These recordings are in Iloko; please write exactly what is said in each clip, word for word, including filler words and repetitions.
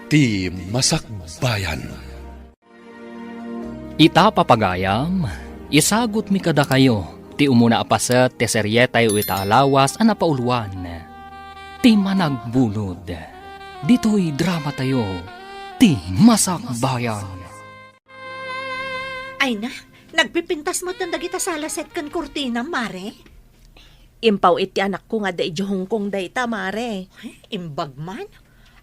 Ti Masakbayan. Ita, papagayam, isagutmi kadakayo ti umuna a paset ti serietayo ita a lawas a napauloan, Ti Managbulod. Ditoy dramatayo, Ti Masakbayan. Ay na, nagpipintas met dagita salaset ken kurtina, Mare? Impaw-it ti anakko nga adda idiay Hong Kong dayta, Mare. Ay, imbag man.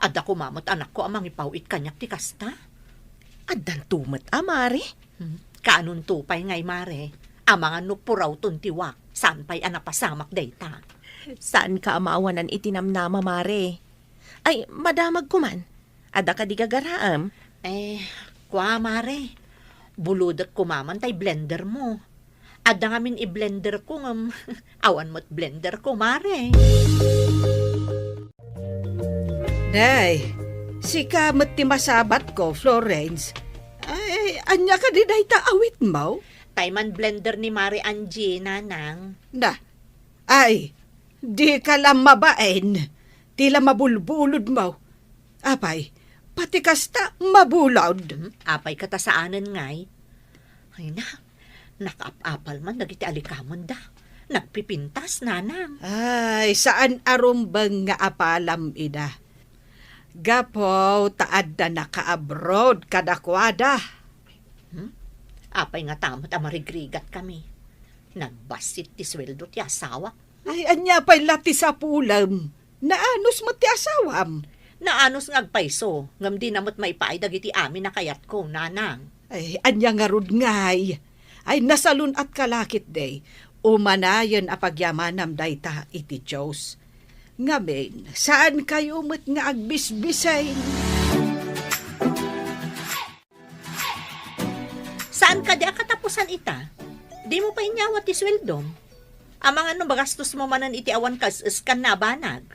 Adda koma met anakko a mangipaw-it kaniak ti kasta. Addanto met a, Mare. Hmm, kaanonto pay ngay, Mare? Amangan no purawton ti wak, saan pay a napasamak dayta. Saanka a maawanan iti namnama, Mare. Ay, madamag koman. Adda kadi gagaraem? Eh, kua, Mare. Bulodek koma man tay blender mo. Adda ngamin i-blender ko ngem awan met blender ko, Mare. Nay, sika met ti masabat ko, Florence. Ay, ania kadi dayta awit mo? Tay man blender ni Mare Angie, Nanang. Na, ay, dika la mabain. Ti la mabulbulod mo. Apay, pati kasta mabulod. Hmm, apay kata saanen ngay? Ay na, nakaap-apal man dagiti alikamenda. Nagpipintas, Nanang. Ay, saan a rumbeng nga apalam ida. Gapu ta adda naka-abroad kadakuada. Hmm? Apay ngata met a marigrigat kami? Nagbassit ti sueldo ti asawa. Ay, ania pay la ti sapulem? Naanus met ti asawam. Naanus nga agpayso, ngem dina met maipaay dagiti amin a kayatko, Nanang. Ay, ania ngarud ngay? Ay, nasalun-atka la ketdi. Umanayen a pagyamanam dayta iti Dios. Ngamin, saankayo met nga agbisbisay. Saan kadi a katapusan ita? Dimo pay inyawat ti sueldom? Amangan no magastos mo manen iti awan kas-eskan a banag.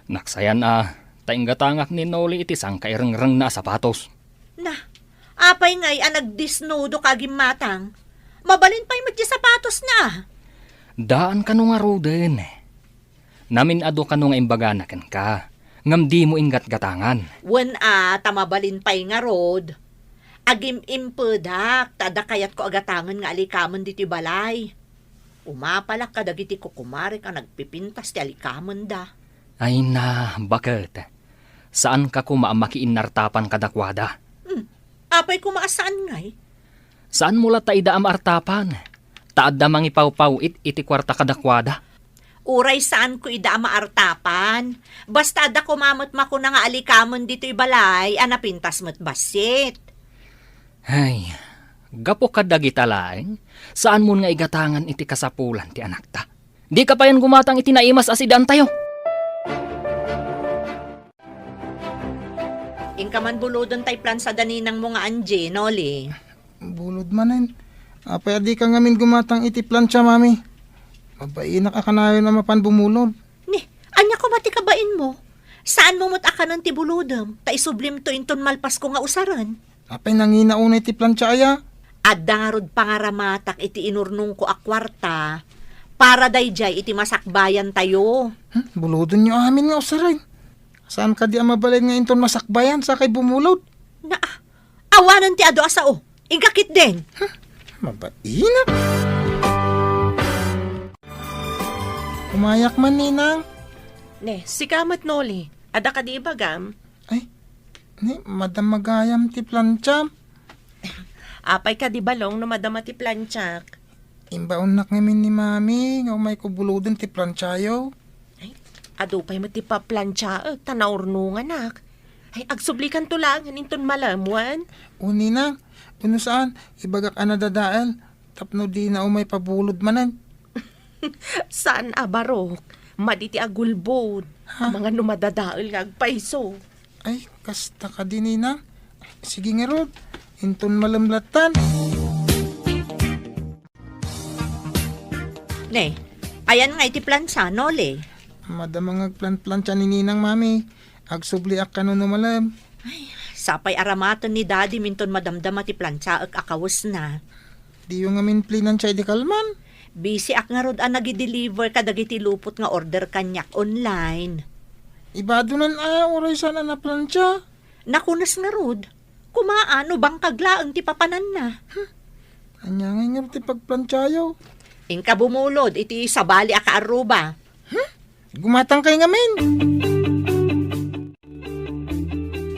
Naksayan a, ta inggatangak ni Noli iti sangkairengrengna a sapatos. Na, apay ngay a nagdisnudo ka gimmatang? Mabalin pay met ti sapatosna. Daan kano ngaruden. Namin-adu kano nga imbagana kenka, ngem dimo inggatgatangan. Wen a, ta mabalin pay ngarud. Agim-impedak, ta adda kayatko a gatangen nga alikamen ditoy balay. Umapalak kadagiti kukumarek a nagpipintas ti alikamenda. Ay na, baket. Saanka koma a makiinnartapan kadakuada. Hmm, apay koma a saan ngay? Saanmo latta ida a maartapan, ta adda mangipawpaw-it iti kuarta kadakuada. Uray saanko ida a maartapan, basta adda koma met makuna nga alikamen ditoy balay a napintas met bassit. Ay, gapu kadagita laeng, saanmon nga igatangan iti kasapulan ti anakta. Dika payen gumatang iti naimas a sidaantayo. Inka man buloden tay plansa da ninangmo nga Angie, Noli. Bulod manen. Apay a dika ngamin gumatang iti plansa, Mami? Mabainak a kanayon a mapan bumulod. Ni, ania koma ti kabainmo? Saanmo met a kanen ti bulodem, ta isublimto inton malpasko nga usaren. Apay nangina unay ti plansa aya? Adda ngarud pangaramatak iti inurnongko a kuarta para daydiay iti masakbayantayo. Hmm, bulodenyo amin nga usaren. Saan kadi a mabalin nga inton masakbayan sakay bumulod? Na, awanen ti adu a sao. Inka ketdin. Hmm, mabainak. Umayak man, Ninang. Ne, sika met, Noli. Adda kadi ibagam? Ay, ni, madama gayam ti plansa. Apay kadi balong no madama ti plansak? Imbaonnak ngamin ni Mami nga umayko buloden ti plansayo. Ay, adu pay met ti paplansaek ta naurnonganak. Ay, agsublikanto laengen inton malem wen? O, Ninang, wenno saan, ibagak a nadadael tapno dina umay pabulod manen. Saan a barok? Madi ti agulbod. Ha? Amangan no madadael nga agpayso. Ay, kasta kadi, Ninang. Sige ngarud, inton malem lattan. Ne, ayan nga iti plansa, Noli. Madama nga agplanplansa ni Ninang, Mami. Agsubliak kano no malem. Ay, sapay aramaten ni Daddy minton madamdama ti plansaek a kawesna. Diyo ngamin plinansa idi kalman? Busy ak ngarud a nagideliver kadagiti lupot nga order kaniak online. Ibadonan a, uray saan a naplansa. Nakunas ngarud, kumaa no bangkag laeng ti papananna. Ania ngay ngarud ti pagplantiayo? Inka bumulod iti sabali a kaarruba. Gumatangkay ngamin.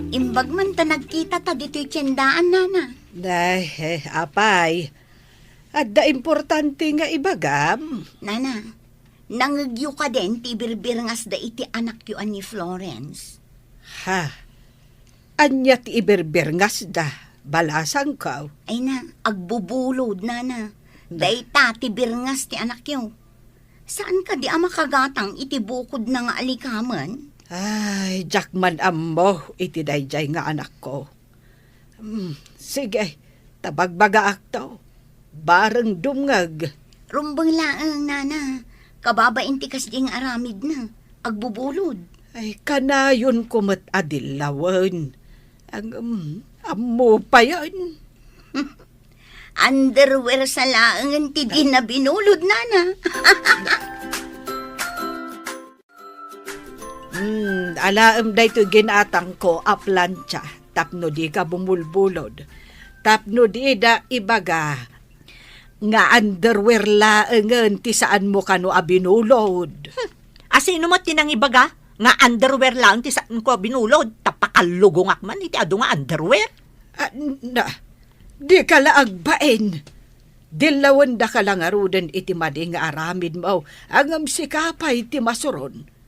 Imbag man ta nagkita ta ditoy tiendaan, nana. Ay, eh, apay. Adda importante nga ibagam. Nana, nangegyo kaden ti ibirbirngasda iti anakyo a ni Florence? Ha? Ania ti ibirbirngasda? Balasangko. Ay na, agbubulod, nana. Na. Dayta ti birngas ti anakyo. Saan kadi a makagatang iti bukodna nga alikamen? Ay, diak man ammo iti daydiay nga anakko. Hmm, sige, ta bagbagaakto. Bareng dumngeg. Rumbeng laeng, nana. Kababain ti kasdi nga aramidna. Agbubulod. Ay, kanayonko met a dillawen. Ang, um, ammo payen. Underwear sa laengen ti dina binulod, nana. Hmm, alaem daytoy ginatangko a plancha tapno dika bumulbulod. Tapno dida ibaga nga underwear laengen ti saanmo kano a binulod. Hmm, asino met ti nangibaga nga underwear laeng ti saanko a binulod? Ta pakallugongak man iti adu nga underwear. Ah, na, dika la agbain. Dillawendaka la ngaruden iti madi nga aramidmo, ngem sika pay ti masuron.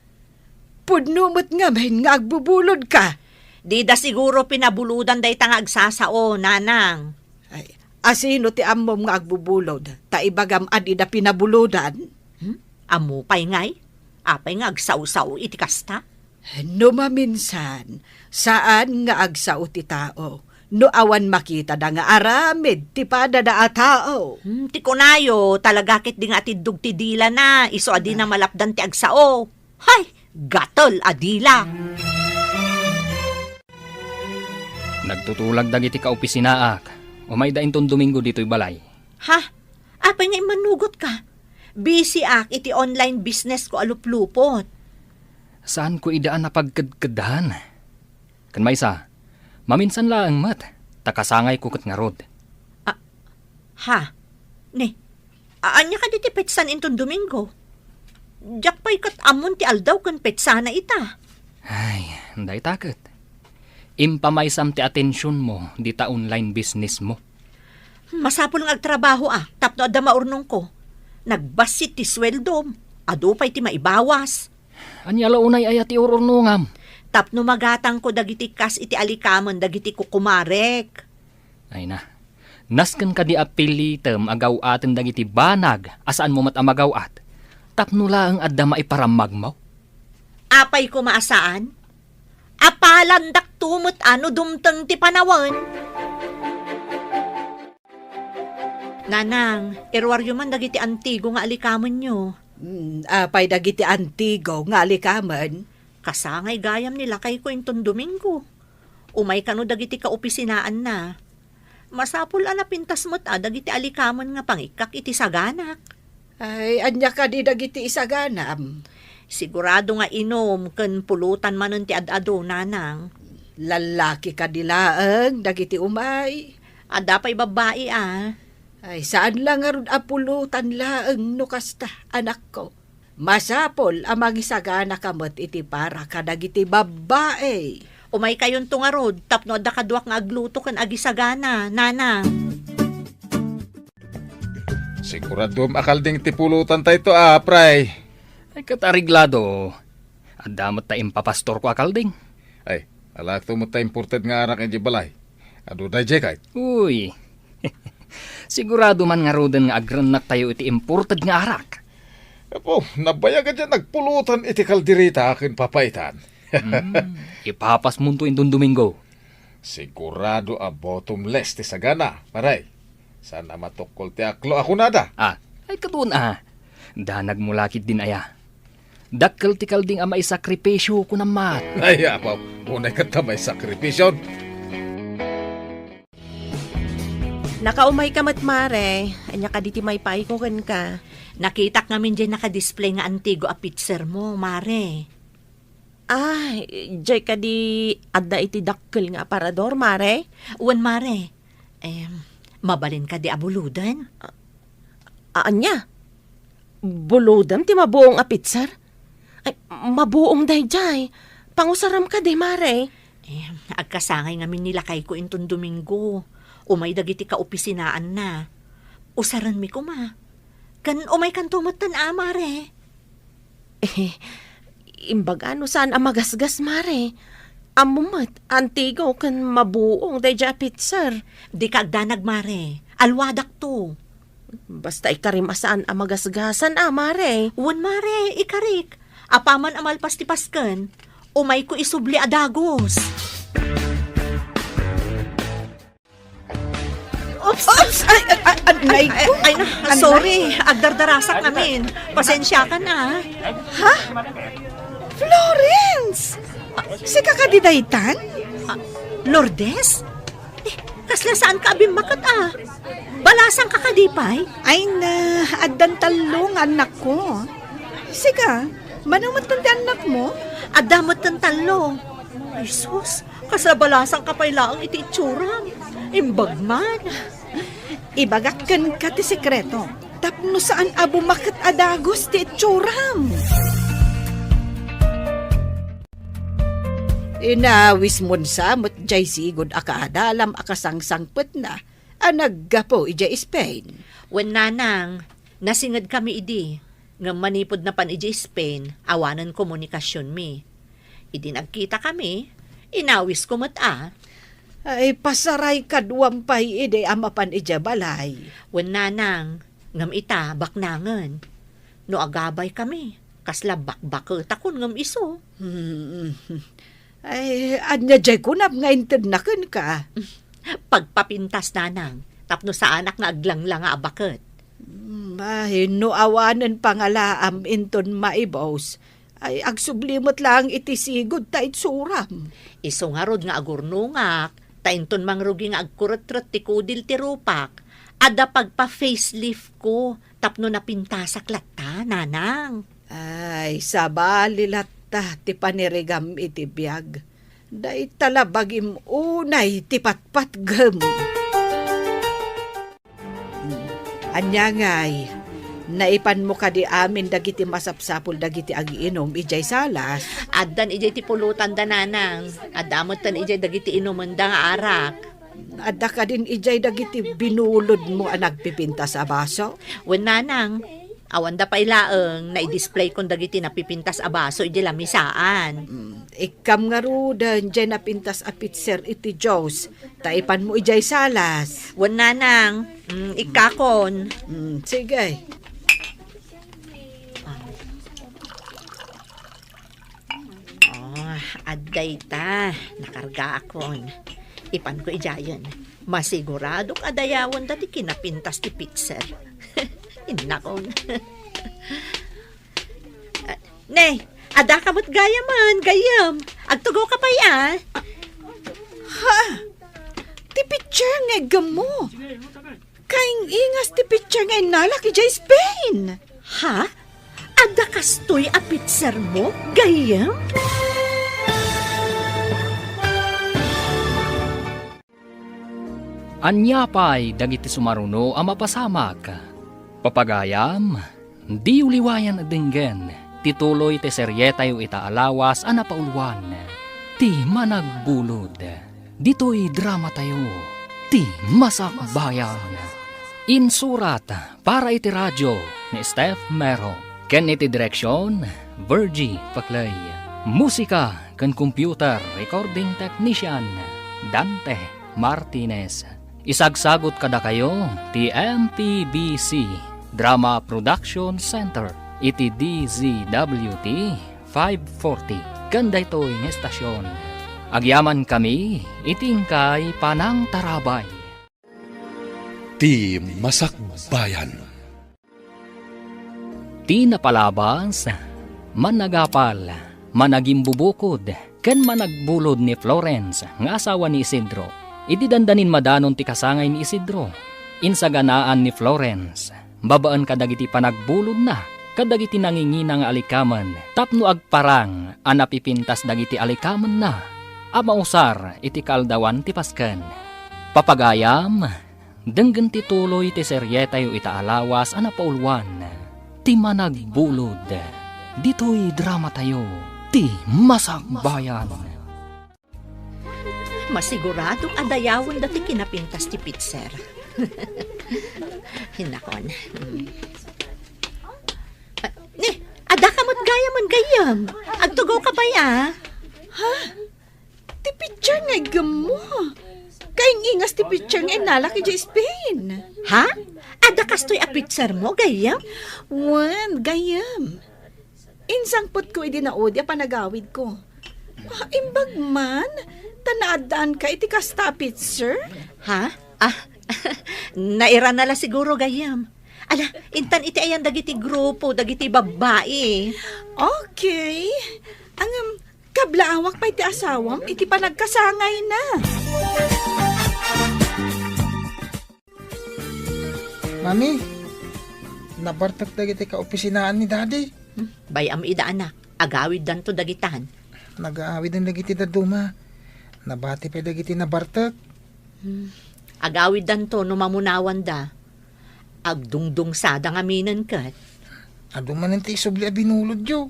Pudno met ngamin nga agbubulodka. Dida siguro pinabulodan dayta nga agsasao, nanang. Ay, asino ti ammom nga agbubulod? Ta ibagam a dida pinabulodan? Hmm? Ammo pay ngay? Apay nga agsao-sao iti kasta? No maminsan, saan nga agsao ti tao no awan makitada nga aramid ti padada a tao. Hmm, ti kunayo, talaga ketdi nga atiddog ti dilana, isu a dina malapdan ti agsao. Hay, gatel a dila! Nagtutulag dagiti kaopisinaak. Umayda inton Domingo ditoy balay. Ha? Apay nga immanugotka? Busy ak iti online business ko a luplupot. Saanko ida a napagkedkeddan. Ken maysa, maminsan laeng met, ta kasangayko ket ngarud. Ah, ha? Ne, a-, ania kadi ti petsan inton Domingo? Diak pay ket ammon ti aldaw ken petsana ita. Ay, dayta ket. Impamaysam ti atensionmo dita online businessmo. Masapul nga agtrabahoak tapno adda maurnongko. Nagbassit ti sueldom. Adu pay ti maibawas. Ania la unay aya ti ur-urnongam? Tapno magatangko dagiti kas iti alikamen dagiti kukumarek. Ay na, nasken kadi a pilitem a gaw-aten dagiti banag a saanmo met a magaw-at, tapno laeng adda maiparammagmo? Apay koma a saan? Apalandakto met a no dumteng ti panawen. Nanang, iruaryo man dagiti antigo nga alikamenyo. Hmm, apay dagiti antigo nga alikamen? Kasangay gayam ni lakayko inton Domingo. Umay kano dagiti kaopisinaanna. Masapul a napintas met a dagiti alikamen nga pangikkak iti saganak. Ay, ania kadi dagiti isaganam? Sigurado nga inum ken pulutan manen ti ad-adu, nanang. Lallaki kadi laeng dagiti umay? Adda pay babbai a. Ay, saan la ngarud a pulutan laeng no kasta, anakko. Masapul a mangisaganaka met iti para kadagiti babbai. Umaykayonto ngarud tapno adda kaduak nga agluto ken agisagana, nanang. Siguradom a kalding ti pulotantayto, a, pray. Ay, ket areglado. Adda met ta impapastorko a kalding. Ay, alakto met ta imported nga arak idiay balay. Adu daydiay kay? Uy. Sigurado man ngaruden nga agrennaktayo iti imported nga arak. Apo, nabayag a diay nagpulotan iti kaldereta ken papaitan. Hmm, ipapasmonto inton Domingo. Sigurado a bottomless ti sagana, pare. Saan a matukkol ti aklo a kunada. Ah, ay, kadun a. Danagmo la ketdin aya. Dakkel ti kalding a maisakripisio, kunam met. Ay, apo, unay ket ta maisakripisio. Nakaumayka met, mare. Ania kadi ti maipaayko kenka? Nakitak ngamin diay nakadisplay nga antigo a picture mo, mare. Ah, diay kadi adda iti dakkel nga aparador, Mare? Wen, Mare. Em, mabalin kadi a buloden? A-, ania? Bulodem ti mabuong a pitser? Ay, mabuong daydiay. Pangusaram kadi, Mare. Em, agkasangay ngamin ni lakayko inton Domingo. Umay dagiti kaopisinaanna. Usarenmi koma. Ken umaykanto metten a, Mare. Eh, imbaga no saan a magasgas, Mare. Ammom met, antigo ken mabuong daydiay a pitser. Dika agdanag, Mare. Alwadakto. Basta ikarim a saan a magasgasan a, Mare. Wen, Mare, ikarik. Apaman a malpas ti Pasken, umayko isubli a dagus. Oops! Oops! Ay, ay, ay, ay, nay ko. Ay, ay, na, Anay. Sorry. Agdardarasak ngamin. Pasensiakan, ah. Ha? Florence! Sika kadi daytan? Ah, Lourdes? Eh, kasla saanka a bimmaket, ah? Balasangka kadi pay? Ay na, addan tallo nga annakko. Sika, mano metten ti annakmo? Adda metten tallo. Ay, sus, kasla balasangka pay laeng iti itsuram. Imbag man. Ibagak kenka ti sekreto, tapno saan a bumaket a dagus ti itsuram. Inawismon sa met jay sigud a kaadalam a kasangsangpetna a naggapu idiay Spain. Wen, nanang, nasingedkami idi, ngem manipud napan idiay Spain, awanen komunikasionmi. Idi nagkitakami, inawisko met a. Ay, pasaray kaduam pay idi a mapan idiay balay. Wen, nanang, ngem ita, baknangen. No agabaykami, kasla bakbaketakon ngem isu. Hmm. Ay, ania jay kunam nga intedna kenka? Pagpapintas, nanang, tapno saanak nga aglanglanga a baket. Hmm, ay, no awanen pangalaam inton maibus, ay, agsubli met laeng iti sigud ta itsuram. Isu ngarud nga agurnongak, ta inton mangrugi nga agkuretret ti kudil ti rupak, adda pagpa-facelift ko tapno napintasak latta, nanang. Ay, sabali latta ti panirigam iti biag. Dayta la bagim unay ti patpatgem. Ania ngay, naipanmo kadi amin dagiti masapsapul dagiti agiinum idiay salas? Addan idiay ti pulotanda, nanang. Adda metten idiay dagiti inumenda nga arak. Adda kadin idiay dagiti binulodmo a nagpipintas a baso? Wen, nanang. Awanda pay laeng, naidisplayko dagiti napipintas a baso idiay lamisaan. Mm, ikkam ngaruden diay napintas a pitser iti juice. Ta ipanmo idiay salas. Wen, nanang. Mm, ikkakon. Mm, sige. Oh, adda ita. Nakargaakon. Ipanko idiayen. Masiguradok a dayawenda ti kinapintas ti pitser. Innakon. Ah, ne, adda ka met gayamen, gayyem. Agtugaw ka pay, a. Ha? Ti pitser nga iggemmo? Kaing-ingas ti pitser nga innalak idiay Spain. Ha? Adda kastoy a pitsermo, gayyem? Ania pay dagiti sumaruno a mapasamak? Papagayam, diyo liwayan a denggen ti tuloy ti serietayo ita a lawas a napauluan, Ti Managbulod. Ditoy dramatayo, Ti Masakbayan. Insurat para iti radio ni Steph Mero, ken iti direksion, Virgie Paclay. Musika ken computer recording technician, Dante Martinez. Isagsagut kadakayo ti M P B C Drama Production Center iti D Z W T five forty ken daytoy nga estasion. Agyamankami iti inkay panangtarabay. Ti Masakbayan. Ti napalabas, managapal, managimbubukod, ken managbulod ni Florence nga asawa ni Isidro. Idi dandanin madanon ti kasangay ni Isidro, insaganaan ni Florence, babaen kadagiti panagbulodna, kadagiti nangingina nga alikamen tapno agparang a napipintas dagiti alikamenna a mausar iti kaaldawan ti Pasken. Papagayam, denggen ti tuloy ti serietayo ita a lawas a napauluan, Ti Managbulod, ditoy dramatayo, Ti Masakbayan. Masigurado a dayawenda ti kinapintas ti pitser. Hinakon. Ah, ni, adda ka met gayamen gayyem. Agtugaw ka pay, a? Ha? Ti pitser nga iggemmo? Kaing-ingas ti pitser nga innalak idiay Spain. Ha? Adda kastoy a pitsermo, gayyem? Wen, gayyem. Insangpetko idi naudi a panagawidko. Ah, imbag man, ta naaddaanka iti kasta a pitser? Ha? Ah, nairana la siguro, gayyem. Ala, intan iti ayan dagiti grupo, dagiti babbai. Okay. Ngem, kablaawak pay ti asawam iti panagkasangayna. Mami, nabartek dagiti kaopisinaan ni Daddy. Hmm, bay-am ida, anak. Agawiddanto dagitan. Nagaawiden dagiti dadduma. Nabati pay dagiti nabartek. Hmm. Agawiddanto no mamunawanda. Agdungdungsada ngaminen ket. Adu manen ti isubli a binulodyo.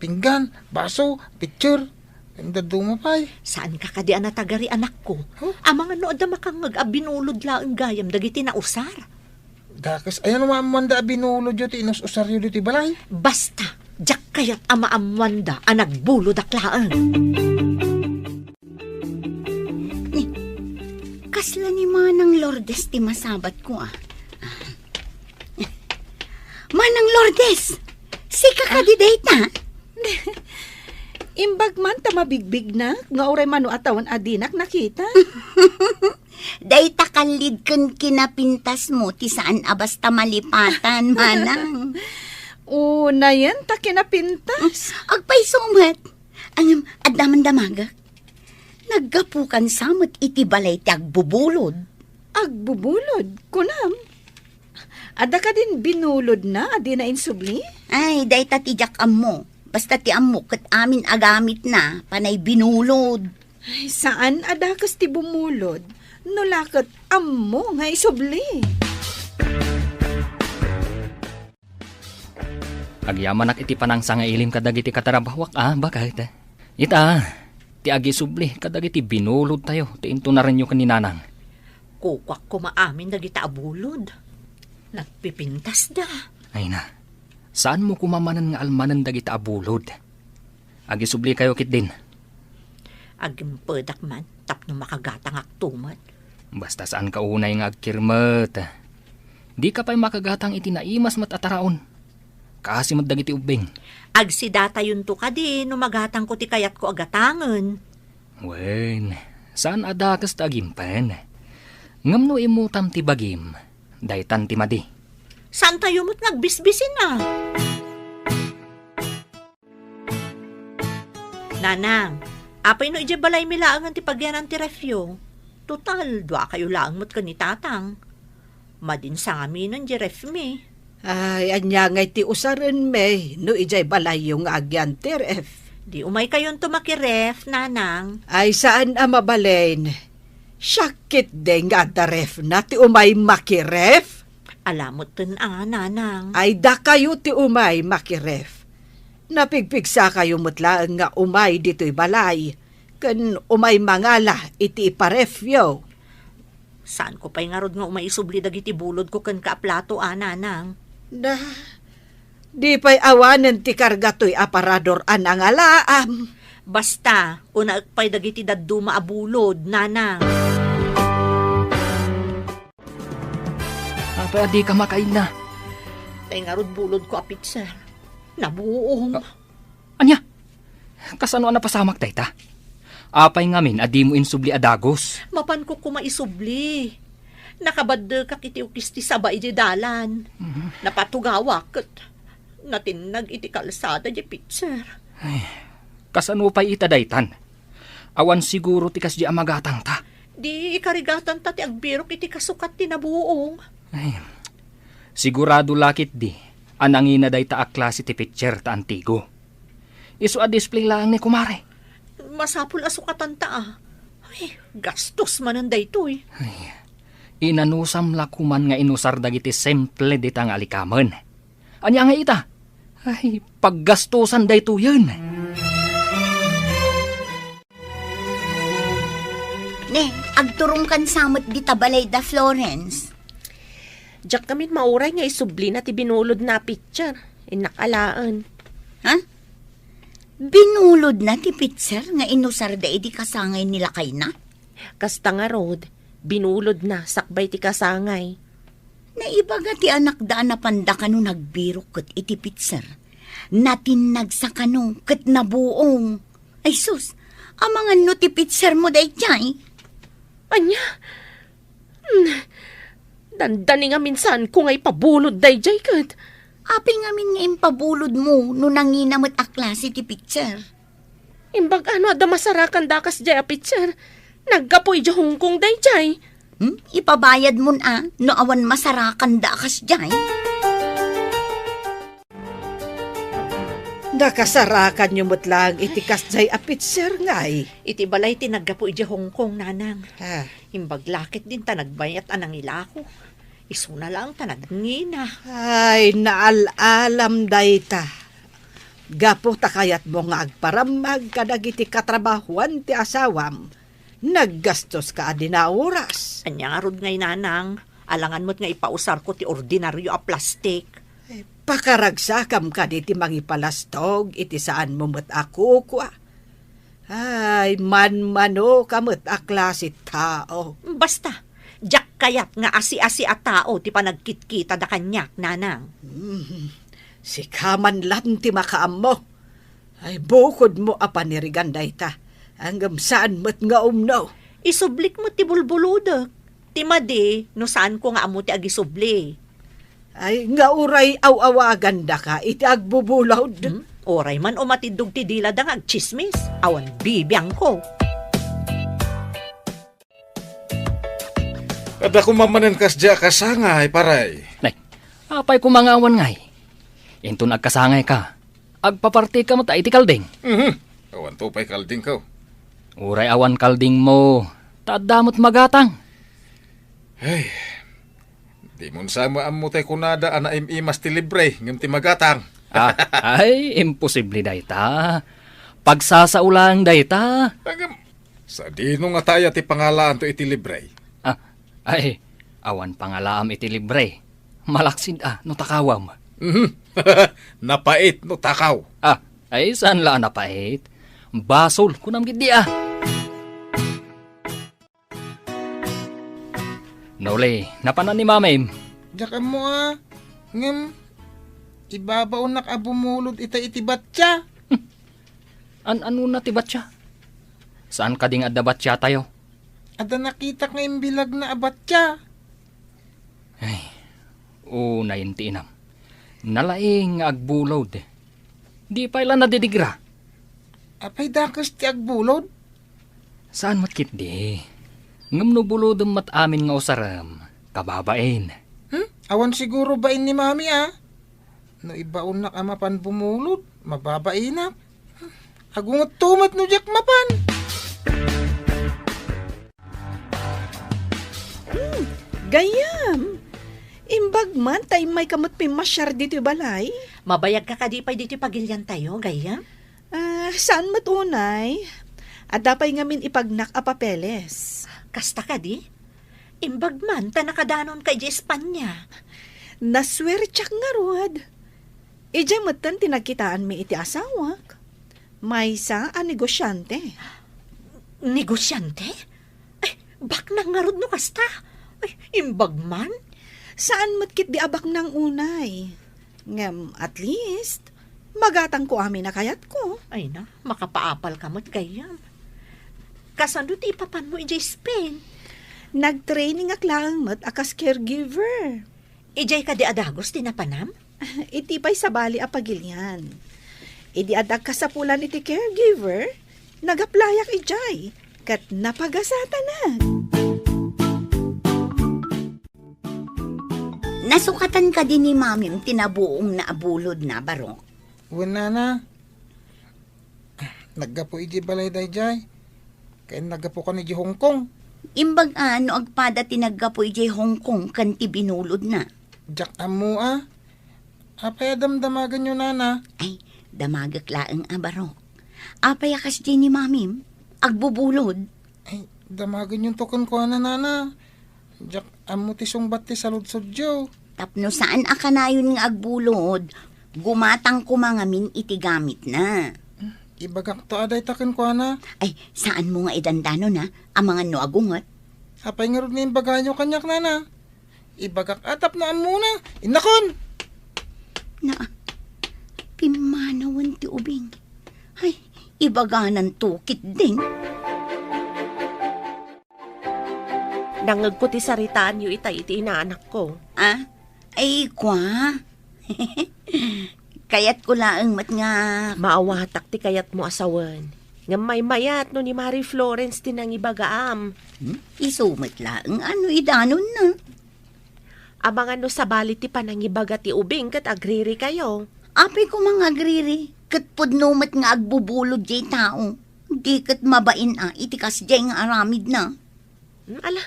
Pinggan, baso, pitser. Ken dadduma pay. Saanka kadi a natagari, anakko? Huh? Amangan no adda makangngeg a binulod laeng gayam dagiti nausar. Dakes, ayan no maammoanda a binulodyo ti inus-usaryo ditoy balay? Basta, diak kayat a maammoanda a nagbulodak laeng. Ni, kasla ni Manang Lourdes ti masabatko, a. Manang Lourdes, sika kadi dayta? Imbag man ta mabigbignak nga uray mano a tawen a dinak nakita. Dayta kallid ken kinapintasmo ti saan a basta malipatan, manang. Unayen ta kinapintas. Agpayso met. Ngem, adda man damagek. Naggapukan sa met iti balay ti agbubulod. Agbubulod, kunam? Adda kadin binulodna a dina insubli? Ay, dayta ti diak ammo. Basta ti ammo ket amin a gamitna, panay binulod. Ay, saan a dakes ti bumulod, no la ket ammo nga isubli. Agyamanak iti panangsangailim kadagiti katarabawak a baket. Ita, ti agisubli kadagiti binulodtayo ti intunarenyo ken ni Nanang. Kukuak koma amin dagita a bulod. Nagpipintasda. Ay na, saanmo koma manen nga almanen dagita a bulod. Agisublikayo ketdin. Agimpedak man tapno makagatangakto met. Basta saanka unay nga agkirmet. Dika pay makagatang iti naimas met a taraon. Kaasi met dagiti ubbing. Agsidatayonto kadi no magatangko ti kayatko a gatangen. Wen, saan a dakes ta agimpen. Ngem no immutam ti bagim, daytan ti madi. Saantayo met nga agbisbisin a. Nanang, apay no idiay balaymi laengen ti pagyanan ti refyo? Total, duakayo laeng met ken ni Tatang. Madin sangaminen diay refmi. Ay, ania ngay ti usarenmi no idiay balayyo nga agyan ti ref? Di umaykayonto makiref, Nanang. Ay, saan a mabalin. Siak ketdi nga adda refna ti umay makiref? Ala metten a, Nanang. Ay, dakayo ti umay makiref. Napigpigsakayo met laeng nga umay ditoy balay, ken umay mangala iti iparefyo. Saanko pay ngarud nga umay isubli dagiti bulodko kenka a plato a, Nanang. Da, di pay awanen ti karga toy aparador a nangalaam. Basta, unaek pay dagiti dadduma a bulod, Nanang. Apay a dika makaila? Tay ngarud bulodko a pitser. Nabuong. Ah, ania? Kasano a napasamak dayta? Apay ngamin a dimo insubli a dagus? Mapanko koma isubli. Nakabaddekak iti ukis ti saba idiay dalan. Mhm. Napatugawak ket natinnag iti kalsada diay pitser. Ay, kasano pay ita daytan? Awan siguro ti kasdi a magatangta. Di ikarigatanta ti agbirok iti kasukat ti nabuong. Ay, sigurado la ketdi a nangina dayta a klase ti pitcher ta antigo. Isu a display laeng ni kumare. Masapul a sukatanta, a. Ay, gastos manen daytoy. Ay, inanusam la koman nga inusar dagiti simple dita nga alikamen. Ania nga ita? Ay, paggastosan daytoyen. Ne, agturongkan sa met dita balay da Florence. Diak ngamin mauray nga isublina ti binulodna a pitcher. Innak alaen. Ha? Binulodna ti pitcher nga inusarda idi kasangay ni lakayna? Kasta ngarud, binulodna sakbay ti kasangay. Naibaga ti anakda a napanda kano nagbirok ket iti pitcher. Natinnagsa kano ket nabuong. Ay sus, amangan no ti pitcher mo daydiay? Ania? Hmm. Dandani nga minsan ko nga ipabulod daydiay ket. Apay ngamin nga impabulod mo no nangina met a klase ti pitcher? Imbag ano adda masarakan dakas jay a pitcher? Naggapu idiay Hong Kong daydiay. Hmm? Ipabayad mon a no awan masarakan dakas jay. Nakasarakanyo met laeng iti kasjay a pitcher ngay. Iti balay ti naggapu idiay Hong Kong, nanang. Ah. Imbag la ket dinta nagbayat a nangilako. Isuna laeng ta nagngina. Ay, naal-alam dayta. Gapu ta kayatmo nga agparammag kadagiti katrabahuan ti asawam, naggastoska a dina a oras. Ania ngarud ngay, nanang? Alangan met nga ipausarko ti ordinario a plastik. Ay, pakaragsakam kadi ti mangipalastok iti saanmo met a kukua. Ay, manmanoka met a klase tao. Basta, diak kayat nga asi-asi a tao ti panagkitkitada kaniak, nanang. Hmm, sika man laeng ti makaammo. Ay, bukodmo a panirigan dayta, ngem saan met nga umno. Isublik met ti bulbulodek. Ti madi, no saanko nga ammo ti agisubli. Ay, nga uray aw-awagandaka iti agbubulod. Hmm? Uray man umatiddog ti dilada nga agtsismis, awan bibiangko. Adda koma manen kasdiay a kasangay, paray. Nay, apay koma nga awan ngay? Inton agkasangayka, agpapartika met iti kalding. Mhm. Awanto pay kaldingko. Uray awan kaldingmo, ta adda met magatang. Ay, di mo sa maammo tay kunada a naim-imas ti libre ngem ti magatang. Ah, ay, imposible dayta. Pagsasao laeng dayta. Ngem, sadino nga taya ti pangalaanto iti libre? Ah, ay, awan pangalaam iti libre. Malaksid a no takawam. Mhm. Napait no takaw. Ah, ay, saan la a napait? Basol, kunam gid di a. Noli, napanan ni Mamim? Diak ammo a. Ngem, ibabaonak a bumulod ita iti batya. An-anona ti batya? Saan kadi nga adda batya tayo? Adda nakitak nga imbilagna a batya. Ay, unay ti inam. Nalaing nga agbulod. Di pay la nadidigra. Apay dakes ti agbulod? Saan met ketdi. Ngem no bulodem met amin nga usarem, kababain. Hmm? Awan siguro bain ni Mami, a? No ibaonnak a mapan bumulod, mababainak. Agungetto met no diak mapan. Hmm, gayyem. Imbag man ta immayka met pimmasiar ditoy balay. Mabayagka kadi pay ditoy pagiliantayo, gayyem? Ah, saan met unay? Adda pay ngamin ipagnak a papeles. Kasta kadi? Imbag man ta nakadanonka idiay Espanya. Nasuertiak ngarud. Idiay metten ti nagkitaanmi iti asawak. Maysa a negosiante. Negosiante? Ay, baknang ngarud no kasta. Ay, imbag man. Saan met ketdi a baknang unay. Ngem, at least, magatangko amin a kayatko. Ay na, makapaapalka met gayyem. Kasano ti ipapanmo idiay Spain? Nag-trainingak laeng met a kas caregiver. Idiay kadi a dagus ti napanam? Iti pay sabali a pagilian. Idi adda kasapulan iti caregiver, nag-applyak idiay, ket napagasatanak. Nasukatan kadi ni Mamim ti nabuongna a bulodna, Barok? Wen, Nana. Naggapu idiay balay daydiay. Ken naggapukan idiay Hong Kong. Imbag a no agpada ti naggapu idiay Hong Kong ken ti binulodna. Diak ammo a. Apay a damdamaganyo, Nana? Ay, damagek laeng a, Barok. Apay a kasdiay ni Mamim? Agbubulod? Ay, damaganyonto kenkuana, Nana. Diak ammo ti sungbat ti saludsodyo. Tapno saan a kanayon nga agbulod, gumatang koma ngamin iti gamitna. Ibagakto a dayta kenkuana. Ay, saanmo nga idandanon, a, amangan no agunget. Apay ngarud nga imbagayo kaniak, Nana? Ibagak a tapno ammona. Innakon! Na, pimmanawen ti ubing. Ay, ibagananto ketdin. Nangngegko ti saritaanyo itay iti inaanakko. Ah? Ay, kua? Kayatko laeng met nga... Maawatak ti kayatmo a sawen. Ngem maymayat no ni Mari Florence ti nangibagaam. Hmm? Isu met laeng a no idanonna. Amangan no sabali ti panangibaga ti ubing ket agririkayo. Apay koma nga agriri, ket pudno met nga agbubulod diay tao. Di ket mabain a iti kasdiay nga aramidna. Hmm, ala,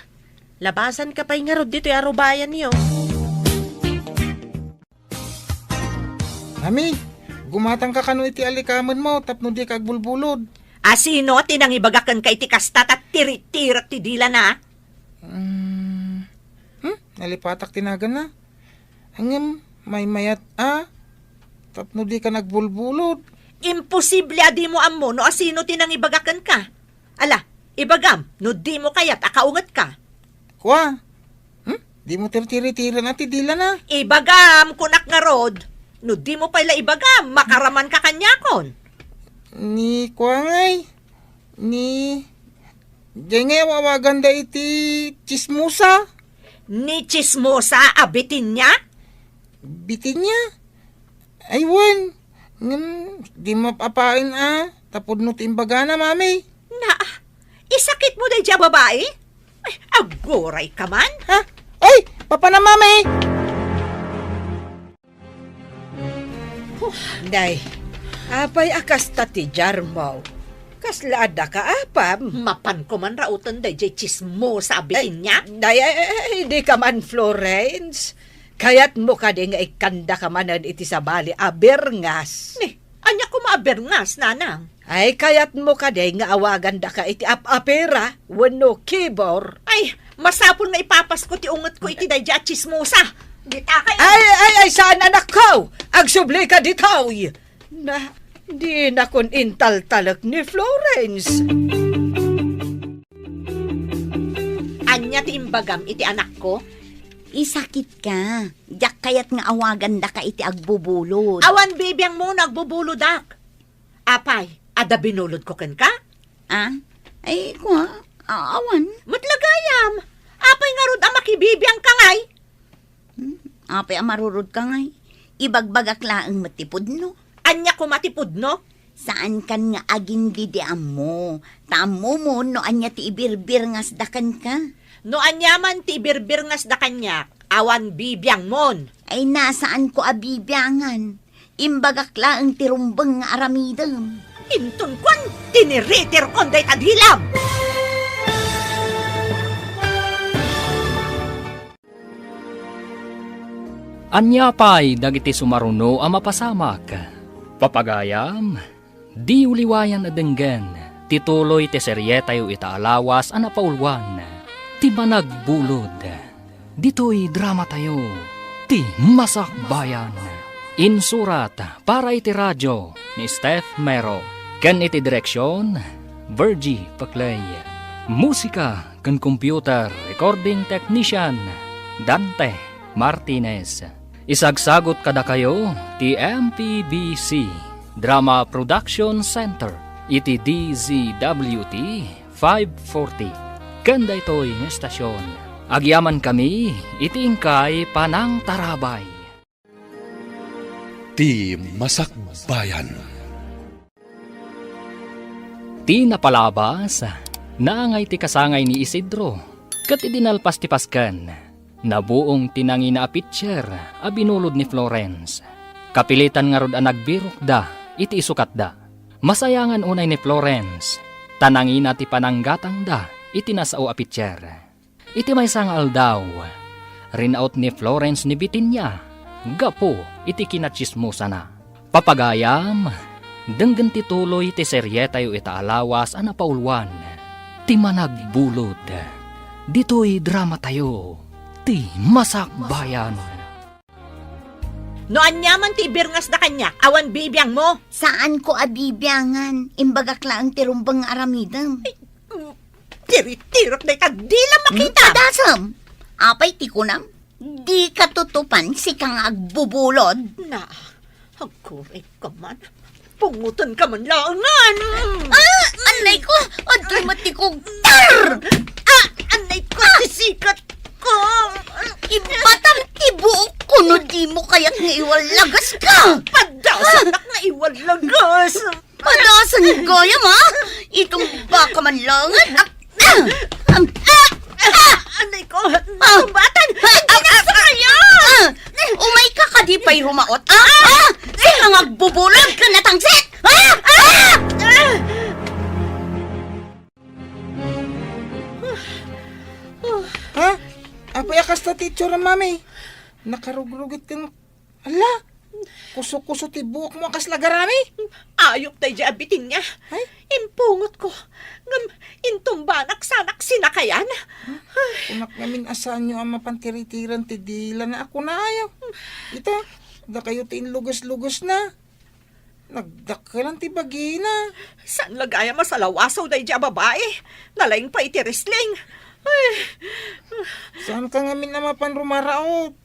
labasanka pay ngarud ditoy a rubayanyo. Mami, gumatangka kano iti alikamenmo tapno dika agbulbulod. A sino ti nangibaga kenka iti kasta ta tiritirek ti dilana? Hmm, hmm? Nalipatak ti naganna. Ngem maymayat a tapno dika agbulbulod. Imposible a dimo ammo no a sino ti nangibaga kenka. Ala, ibagam no dimo kayat a kaungetka. Kua? Hmm? Dimo tirtiritiren a ti dilana? Ibagam, kunak ngarud. No dimo pay la ibagam, makaramanka kaniakon. Ni kua ngay? Ni, diay ngay aw-awaganda iti tsismosa? Ni tsismosa a Bitinia? Bitinia? Ay, wen. Ngem, di mapaapaen a, ta pudno ti imbagana, Mami. Na, isakitmo daydiay a babai? Ay, agurayka man. Ha? Ay, papanam, Mami! Huh. Nay, apay a kasta ti diarmo? Kasla addaka apam? Mapanko man rauten daydiay tsismosa a Bitinia? Ay, nay, ay, ay, ay, dika man, Florence. Kayatmo kadi nga ikkandaka manen iti sabali a birngas? Ni, ania koma a birngas, nanang? Ay, kayatmo kadi nga awagandaka iti ap-apira wenno kibor? Ay, masapul nga ipapasko ti ungetko iti daydiay a tsismosa. Dita kayo. Ay, ay, ay, saan, anakko? Agsublika ditoy. Na, dinakon intaltalek ni Florence. Ania ti imbagam iti anakko? Isakitka. Diak kayat nga awagandaka iti agbubulod. Awan bibiangmo no agbubulodak. Apay, adda binulodko kenka? Ah? Ay, kua, a-, awan. Met la gayam. Apay ngarud a makibibiangka ngay? Hmm? Apay a marurodka ngay? Ibagbagak laeng met ti pudno. Ania koma ti pudno? Saankan nga agin-, didi ammo. Ta ammomon no ania ti ibirbirngasda kenka. No aniaman ti ibirbirngasda kaniak, awan bibiangmon. Ay, na, saanko a bibiangan. Imbagak laeng ti rumbeng nga aramidem. Inton kuan, tiniritirkon dayta dilam. Ania pay dagiti sumaruno a mapasamak? Papagayam, diyo liwayan a denggen ti tuloy ti serietayo ita a lawas a napauluan, ti Managbulod. Ditoy dramatayo, ti Masakbayan. Insurat para iti radio ni Steph Mero, ken iti direksion, Virgie Paclay. Musika ken computer recording technician, Dante Martinez. Isagsagot kadakayo ti M P B C Drama Production Center iti D Z W T five forty. Ken daytoy nga estasion, agyamankami iti inkay panangtarabay. Ti Masakbayan. Ti napalabas, naangay ti kasangay ni Isidro, ket idi nalpas ti pasken, Nabuong ti nangina a pitser a binulod ni Florence. Kapilitan ngarud a nagbirokda iti isukatda. Masayangan unay ni Florence, ta nangina ti pananggatangda iti nasao a pitser. Iti maysa nga aldaw, rinaut ni Florence ni Bitinia gapu iti kinatsismosana. Papagayam, denggen ti tuloy ti serietayo ita a lawas a napauluan, Ti Managbulod. Ditoy dramatayo, Ti Masakbayan. No aniaman ti ibirngasda kaniak, awan bibiangmo. Saanko a bibiangan. Imbagak laeng ti rumbeng nga aramidem. Ay, mm, tiritirok dayta dila makita. Hmm, padasem. Apay ti kunam? Dika tutupan, sika nga agbubulod. Na, agkuray ka man. Pungutan ka man laengan. Ah, anay ko! Adtoy met ti kugtar! Ah, anay ko, ti sikat ko! Ibatam ti buok ko no di mo kayat nga iwallagas ka! Padasanak nga iwallagas! Padasan gayam, ha? Itumba ka man laengan. Ah! Ah! Ah! Ah! Anay ko! Ah! Tumbatan! Ah! Ay, ah! Ginasa kayo! Ah! Umay ka kadi pay rumaot, ah? Ah! Sika nga agbubulod ken natangsit! Ah! Ah! Ah! Ha? Apay a kasta ti itsuram, Mami? Nakarugrugit ken, ala, kuso-kuso ti buokmo a kasla garami? Ayok daydiay a Bitinia. Ay? Impungotko. Ngem intumbanak sanak sinakayan. Kunak ngamin a saanyo a mapan tiritiran ti dilana a kunayo. Ita, dakayo ti inluges-lugesna. Nagdakkelan ti bagina. Saan la gayam a salawasaw daydiay a babai? Nalaing pay iti wrestling. Ay. Saan ka ngamin a mapan rumaraot?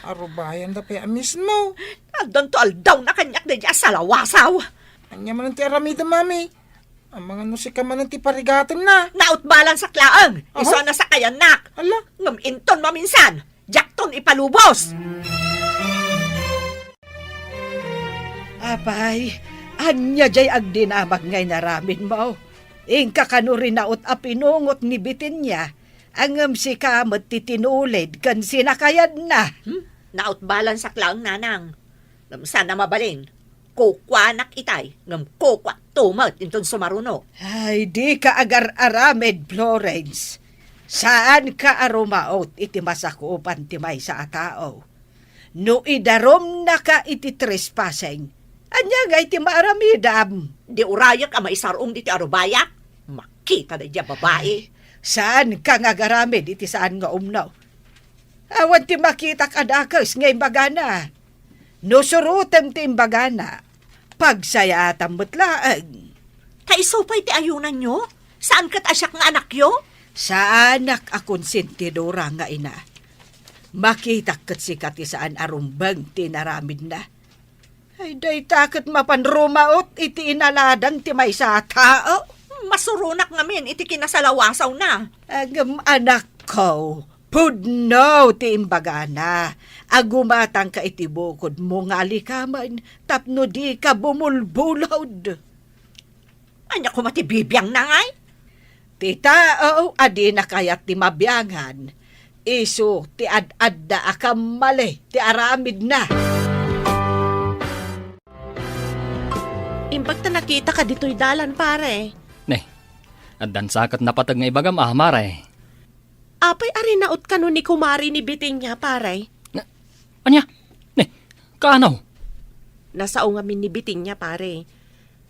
Arubayanda pay a mismo. Addanto aldawna kaniak daydiay a salawasaw. Ania manen ti aramidem, Mami? Amangan no sika manen ti parigatenna. Nautbalansak laeng. Aha. Isu a nasakayannak. Ala. Ngem inton maminsan, diakton ipalubos. Apay, ania jay agdinamag nga inaramidmo? Inka kano rinaut a pinungot ni Bitinia, ngem sika met ti tinulid ken sinakayanna. Hmm? Nautbalansak laeng, nanang. Ngem saan a mabalin. Kukuanak itay, ngem kukuakto met inton sumaruno. Ay, dika agar-aramid, Florence. Saanka a rumaot iti masakupan ti maysa a tao. No idarumnaka iti trespassing, ania ngay ti maaramidam? Di urayek a maisar-ong ditoy arubayak? Makita daydiay a babai. Ay, saanka nga agaramid iti saan nga umno. Awan ti makitak a dakes nga imbagana. No surotem ti imbagana, pagsayaatam met laeng. Ta isu pay ti ayunanyo? Saan ket a siak nga anakyo? Saanak a konsentidora nga ina. Makitak ket sika ti saan a rumbeng ti inaramidna. Ay, dayta ket mapan rumaot iti inaladan ti maysa a tao. Masuronak ngamin iti kinasalawasawna. Ngem, anakko, pudno ti imbagana a gumatangka iti bukodmo nga alikamen tapno dika bumulbulod. Ania koma ti bibiangna ngay? Ti tao a dina kayat ti mabiangan, isu ti ad-adda a kammali ti aramidna. Imbag ta nakitaka ditoy dalan, pare. Ne, addan sa ket napateg nga ibagam, a, mare. Apay a rinaut kano ni kumare ni Bitinia, pare? Na, ania? Ne, kaano? Nasao ngamin ni Bitinia, pare.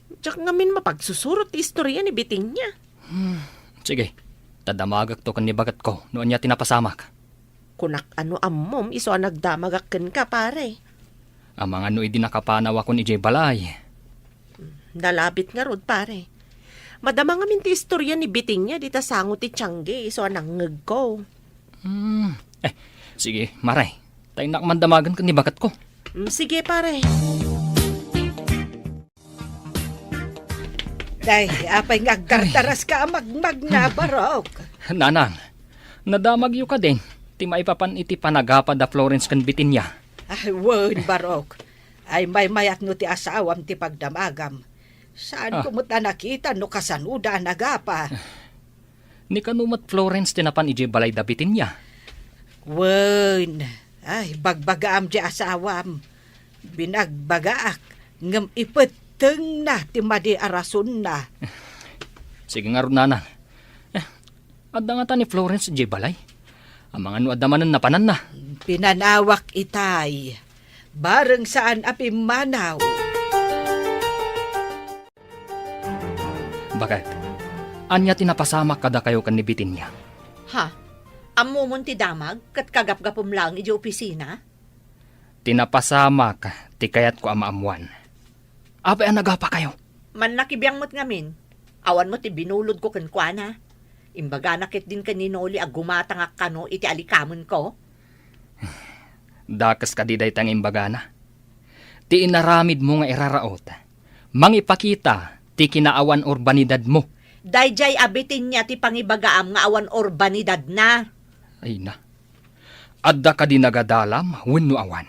Diak ngamin mapagsusurot ti istorya ni Bitinia. Hmm, sige. Ta damagakto ken ni baketko no ania ti napasamak. Kunak a no ammom isu a nagdamagak kenka, pare. Amangan no idi nakapanawakon idiay balay. Nalabit ngarud, pare. Madama ngamin ti istorya ni Bitinia dita sango ti tiangge isu a nangngegko. Hmm. Eh, sige, mare. Ta innak man damagen ken ni baketko. Mm, sige, pare. Day, apay nga agdardaras ka a magmagna, Barok? Nanang, nadamagyo kadin ti maipapan iti panagapa da Florence ken Bitinia? Ay, wen, Barok. Ay, maymayat no ti asawam ti pagdamagam. Saanko met a nakita no kasanoda a nagapa. Ni kano met Florence ti napan idiay balay da Bitinia? Wen, ay, bagbagaam diay asawam. Binagbagaak, ngem ipettengna ti madi a rasonna. Sige ngarud, nanang. Eh, adda ngata ni Florence idiay balay? Amangan no adda manen napananna. Pinanawak itay. Bareng saan a pimmanaw. Baket, ania ti napasamak kadakayo ken ni Bitinia? Ha? Ammomon ti damag ket kagapgapum laeng idiay opisina? Ti napasamak ti kayatko a maammoan. Apay a nagapakayo? Mannakibiang met ngamin. Awan met ti binulodko kenkuana. Imbagana ketdin ken ni Noli a gumatangak kano iti alikamenko. Dakes kadi dayta nga imbagana? Ti inaramidmo nga iraraut, mangipakita ti kinaawan urbanidadmo. Daydiay a Bitinia ti pangibagaam nga awan urbanidadna. Ay na. Adda kadi nagadalam wenno awan?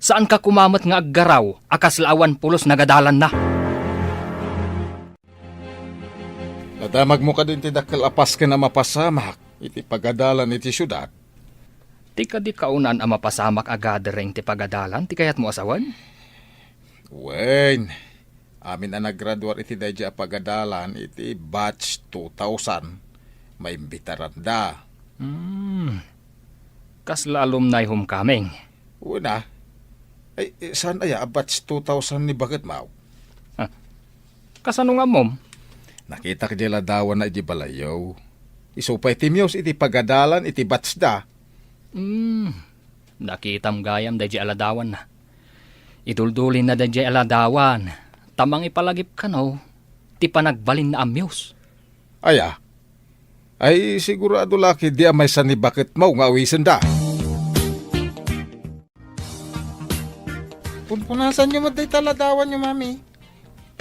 Saanka koma met nga aggaraw a kasla awan pulos nagadalanna? Nadamagmo kadin ti dakkel a pasken a mapasamak iti pagadalan iti siudad? Ti kadi kaunaan a mapasamak a gathering ti pagadalan ti kayatmo a sawen? Wen, amin a naggraduar iti daydiay a pagadalan iti batch two thousand, maimbitaranda. Hmm. Kasla alumni homecoming? Wen a. Ay, eh, saan aya a batch two thousand ni baketmo? Ah, kasano nga ammom? Nakitak diay ladawanna idiay balayyo. Isu pay ti Muse iti pagadalan iti batch da. Hmm, nakitam gayam daydiay a ladawanna. Iduldulinna daydiay a ladawan, ta mangipalagip kano ti panagbalinna a Muse. Aya? Ay, sigurado la ketdi a maysa ni baketmo nga awisenda. Punpunasanyo met dayta ladawanyo, Mami.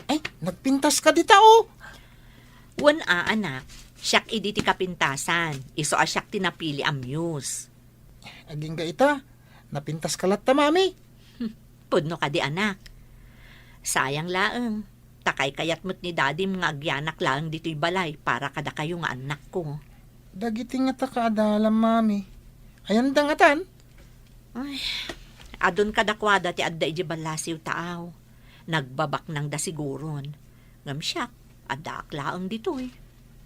Ay, nagpintas ka dita, oh. Wen a, anak. Siak idi ti kapintasan. Isu a siak ti napili a Muse. Agingga ita, napintas ka latta, Mami. Hmm, pudno kadi, anak. Sayang laeng, ta kaykayat met ni Dadim nga agyanak laeng ditoy balay para kadakayo nga annakko. Dagiti ngata kaadalam, Mami. Ayanda ngatan? Ay, adun kadakuada ti adda idiay ballasiw taaw. Nagbabaknangda siguron. Ngem siak, addaak laeng ditoy.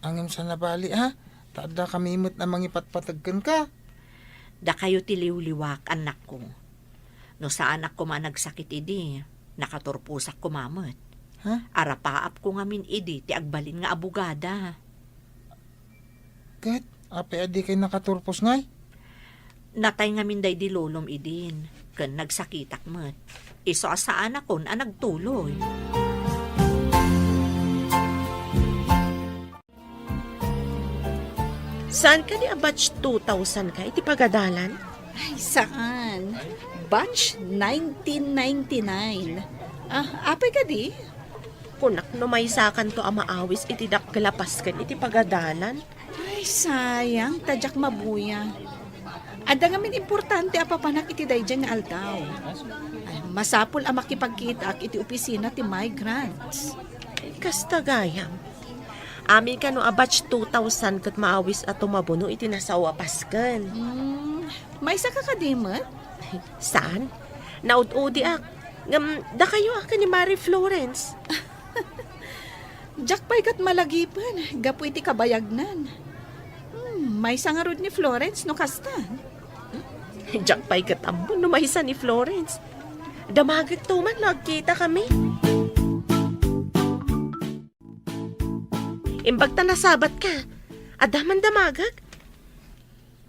Ngem saan a bali, ha? Ta addakami met a mangipatpateg kenka. Dakayo ti liwliwak, annakko. No saanak koma a nagsakit idi, nakaturposak koma met. Ha? Arapaapko ngamin idi ti agbalin nga abogada. Ket apay a dikay nakaturpos ngay? Natay ngamin daydi lolom idin, ken nagsakitak met. Isu a saanakon a nagtuloy. Saan kadi a batch two thousand ka iti pagadalan? Ay, saan. Batch nineteen ninety-nine. Ah, apay kadi? Kunak no maysakanto a maawis iti dakkel a pasken iti pagadalan. Ay, sayang, ta diak mabuya. Adda ngamin importante a papanak iti daydiay nga aldaw. Ay, masapul a makipagkitaak iti opisina ti migrants. Kasta gayam. Amin kano a batch two thousand ket maawis a tumabuno iti nasao a pasken. Hmm, maysa ka kadi met? Saan? Naud-udiak. Ngem, dakayo a ken ni Mari Florence. Diak pay ket malagipen gapu iti kabayagnan. Hmm, maysa ngarud ni Florence no kasta. Diak pay ket ammo no maysa ni Florence. Damagekto man no agkitakami. Imbag ta nasabat ka. Adda man damagek?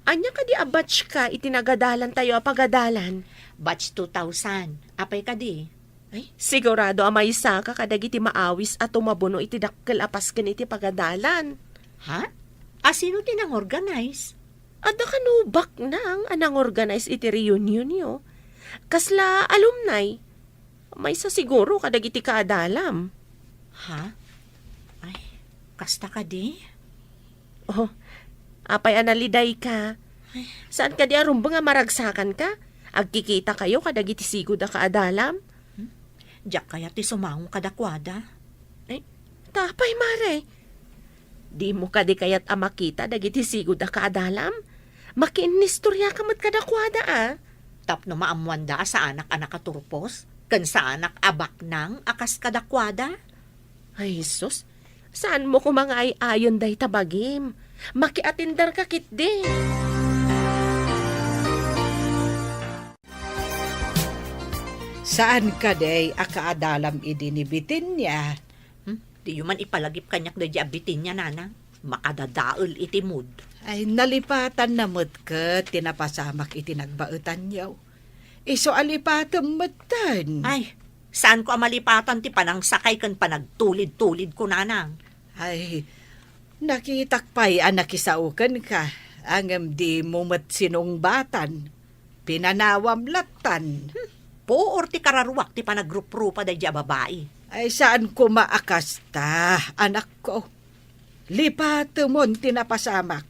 Ania kadi a batch ka iti nagadalantayo a pagadalan? Batch two thousand. Apay kadi? Ay, sigurado a maysa ka kadagiti maawis a tumabuno iti dakkel a pasken iti pagadalan. Ha? A sino ti nangorganize? Adda kano baknang a nangorganize iti reunionyo? Kasla alumni? Maysa siguro kadagiti kaadalam. Ha? Ay, kasta kadi? Oh, apay a naliday ka? Ay. Saan kadi a rumbeng a maragsakan ka? Agkikita kayo kadagiti sigud a kaadalam? Hmm? Diak kayat ti sumango kadakuada. Ay, ta apay, Mare? Dimo kadi kayat a makita dagiti sigud a kaadalam? Makiinnistoriaka met kadakuada, a. Tapno maammoanda a saanak a nakaturpos, ken saanak a baknang a kas kadakuada. Ay, Jesus, saanmo koma nga ay-ayon dayta bagim. Makiatenderka ketdi. Saan kadi a kaadalam idi ni Bitenia? Hmm? Diyo man ipalagip kaniak daydi a Bitenia, nanang. Makadadael iti mood. Ay, nalipatanna met ket ti napasamak iti nagbaetanyo. Isu a lipatem metten. Ay, saanko a malipatan ti panangsakay ken panagtulid-tulidko, nanang. Ay, nakitak pay a nakisao kenka, ngem dimo met sinungbatan. Pinanawam lattan. Hmm, puor ti kararuak ti panagruprupa daydi a babai. Ay, saan koma a kasta, anakko. Lipatemon ti napasamak,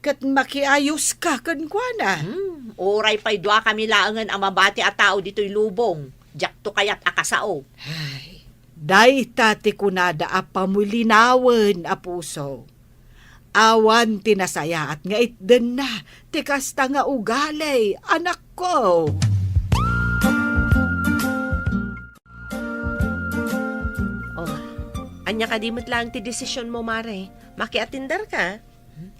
ket makiayoska kenkuana. Hmm, uray pay duakami laengen a mabati a tao ditoy lubong, diakto kayat a kasao. Ay, dayta ti kunada a pamulinawen a puso. Awan ti nasayaat nga itdenna ti kasta nga ugali, anakko. Oh, ania kadi met laeng ti desisionmo, Mare? Makiatenderka? Hmm?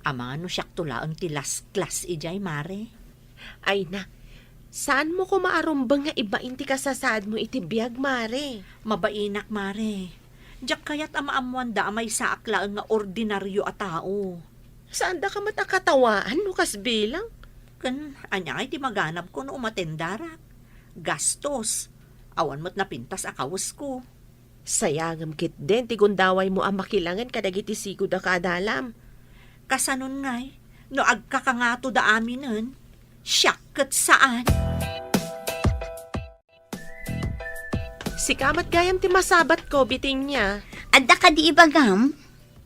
Amangan no siakto laeng ti last class idiay, Mare. Ay na, saanmo koma a rumbeng nga ibain ti kasasaadmo iti biag, Mare? Mabainak, Mare. Diak kayat a maammoanda a maysaak laeng nga ordinario a tao. Saandaka met a katawaan no kas bilang? Ken ania ngay ti maganabko no umatendarak? Gastos. Awan met napintas a kawesko. Sayangem ketdin ti gundawaymo a makilangen kadagiti sigud a kaadalam. Kasanon ngay, no agkakangato da aminen, siak ket saan. Sika met gayam ti masabatko, Bitenia. Adda kadi ibagam?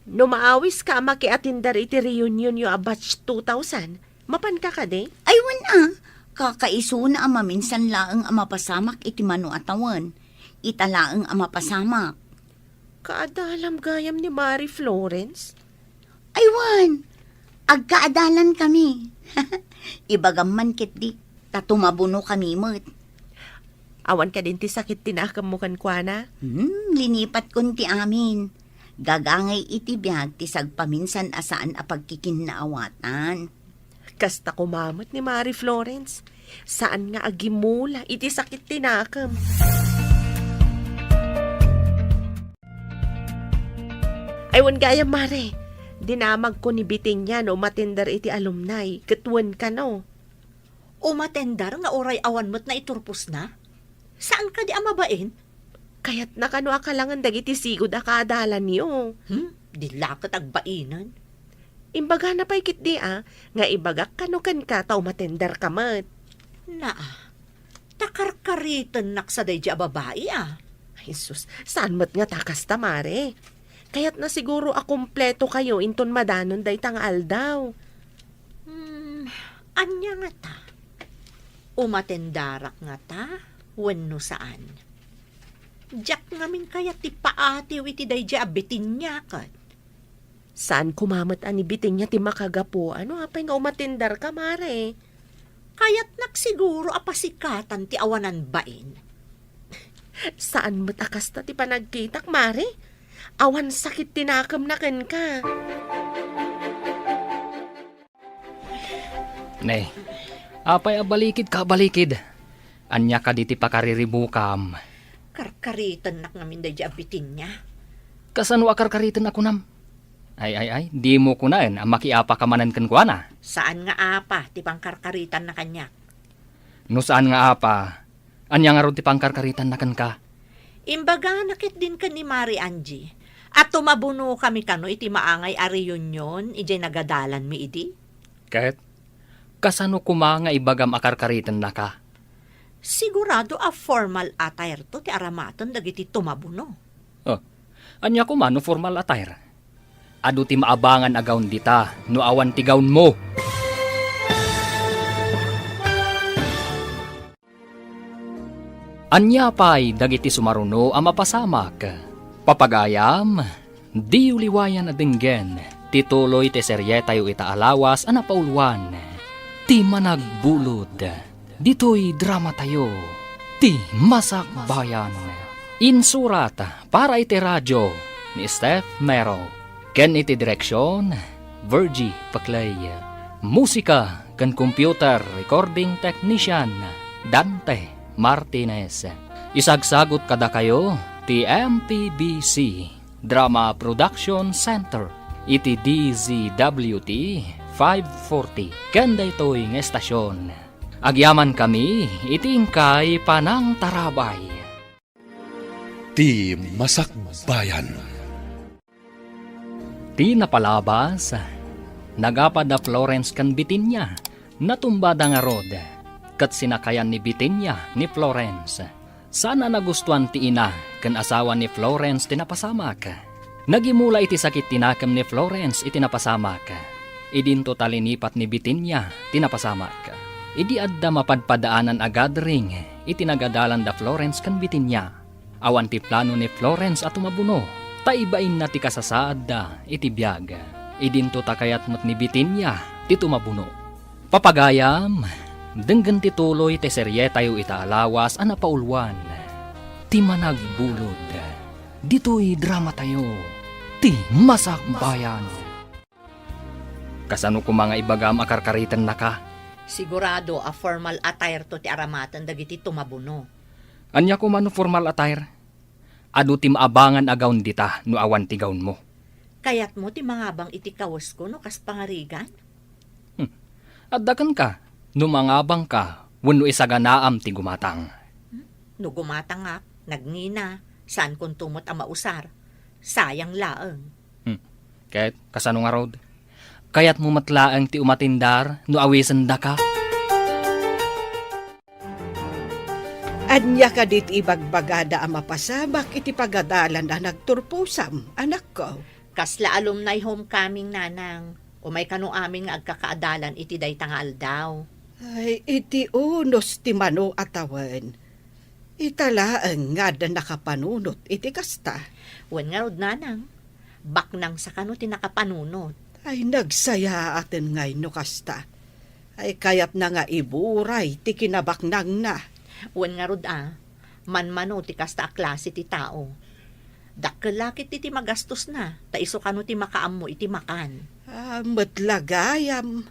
No maawiska a makiatender iti reunionyo a batch two thousand, mapanka kadi? Ay, wen a. Kakaisuna a maminsan laeng a mapasamak iti mano a tawen. Ita laeng a mapasamak. Kaadalam gayam ni Mari Florence? Ay, wen. Agkaadalankami. Ibagam man ketdi, ta tumabunokami met. Awan kadin ti sakit ti nakemmo kenkuana? Hmm, linipatkon ti amin. Gagangay iti biag ti sagpaminsan a saan a pagkikinnaawatan. Kasta koma met ni Mari Florence. Saan nga agimula iti sakit ti nakem. Ay, wen gayam, Mare. Dinamagko ni Bitenia no umatender iti alumni, ket wen kano. Umatender nga uray awan met naiturposna? Saan kadi a mabain? Kayatna kano a kalangen dagiti sigud a kaadalanyo. Hmm? Di la ket agbainen. Imbagana pay ketdi a, nga ibagak kano kenka ta umatenderka met. Naa, ta karkaritennak sa daydi a babai a. Ay, sus, saan met nga ta kasta, Mare? Kayatna siguro a kumpleto kayo inton madanon dayta nga aldaw. Hmm, ania ngata? Umatendarak ngata wenno saan? Diak ngamin kayat ti paatiw iti daydi a Bitenia ket. Saan koma met a ni Bitenia ti makagapu. Ano apay nga umatenderka, Mare? Kayatnak siguro a pasikatan ti awanan bain. Saan met a kasta ti panagkitak, Mare? Awan sakit ti nakemna kenka. Ne, apay a balikidka a balikid? Ania kadi ti pakariribukam? Karkaritennak ngamin daydi a Bitenia. Kasano a karkariten a kunam? Ay, ay, ay, dimo kunaen a makiapaka manen kenkuana. Saan nga apa ti pankarkaritanna kaniak. No saan nga apa, ania ngarud ti pankarkaritanna kenka? Imbagana ketdin ken ni Mari Angie a tumabunokami kano iti maangay a reunion idiay nagadalanmi idi. Ket kasano koma nga ibagam a karkaritennaka? Sigurado a formal attire to ti aramaten dagiti tumabuno. Oh, ania koma no formal attire? Adu ti maabangan a gown dita no awan ti gownmo. Ania pay dagiti sumaruno a mapasamak? Papagayam, diyo liwayan a denggen Ti tuloy ti serietayo ita a lawas a napauluan, Ti Managbulod. Ditoy dramatayo, Ti Masakbayan. Insurat para iti radio ni Steph Mero. Ken iti direksion, Virgie Paclay. Musika ken computer recording technician, Dante Martinez. Isagsagut kadakayo ti M P B C Drama Production Center iti D Z W T five forty ken daytoy nga estasion. Agyamankami iti inkay panangtarabay. Ti Masakbayan. Ti napalabas, nagapa da Florence ken Bitinia. Natumbada ngarud, ket sinakayan ni Bitinia ni Florence. Saan a nagustuan ti ina ken asawa ni Florence ti napasamak. Nagimula iti sakit ti nakem ni Florence iti napasamak. Idinto ta linipat ni Bitinia ti napasamak. Idi adda mapadpadaanan a gathering iti nagadalan da Florence ken Bitinia, awan ti plano ni Florence a tumabuno, ta ibainna ti kasasaadda iti biag. Idinto ta kayat met ni Bitinia ti tumabuno. Papagayam, denggen ti tuloy ti serietayo ita a lawas a napauluan, Ti Managbulod. Ditoy dramatayo, Ti Masakbayan. Kasano koma nga ibagam a karkaritennaka? Sigurado a formal attire to ti aramaten dagiti tumabuno. Ania koma no formal attire? Adu ti maabangan a gown dita no awan ti gownmo. Kayatmo ti mangabang iti kawesko no kas pangarigan? Hmm. Adda kenka, no mangabangka wenno isaganaam ti gumatang. Hmm? No gumatangak, nagngina, saankon to met a mausar. Sayang laeng. Hmm. Ket kasano ngarud? Kayatmo met laeng ti umatindar no awisendaka? Ania kadi ti ibagbagada a mapasamak iti pagadalan a nagturposam, anakko? Kasla alumni homecoming, nanang. Umay kano amin nga agkakaadalan iti dayta nga aldaw. Ay, iti unos ti mano a tawen. Ita laeng nga adda nakapanunot iti kasta. Wen ngarud, nanang. Baknangsa kano ti nakapanunot. Ay, nagsayaaten ngay no kasta. Ay, kayatna nga iburay ti kinabaknangna. Wen ngarud a, manmano ti kasta a klase ti tao. Dakkel la ketdi ti magastosna, ta isu kano ti makaammo iti makan. Ah, met la gayam.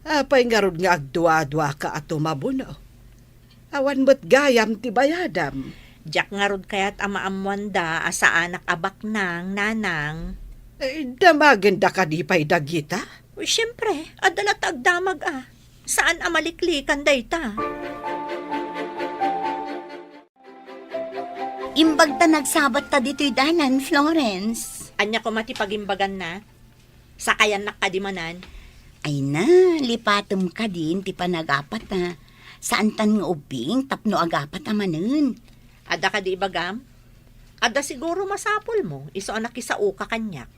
Apay ngarud nga agduaduaka a tumabuno? Awan met gayam ti bayadam. Diak ngarud kayat a maammoanda a saanak a baknang, nanang. Eh, damagenda kadi pay dagita? Uy, siempre, adda latta agdamag a. Saan a maliklikan dayta. Imbag ta nagsabatta ditoy dalan, Florence. Ania koma ti pagimbaganna? Sakayannak kadi manen? Ay na, lipatem kadin ti panagapata. Saantan nga ubbing tapno agapata manen. Adda kadi ibagam? Adda siguro masapulmo, isu a nakisaoka kaniak.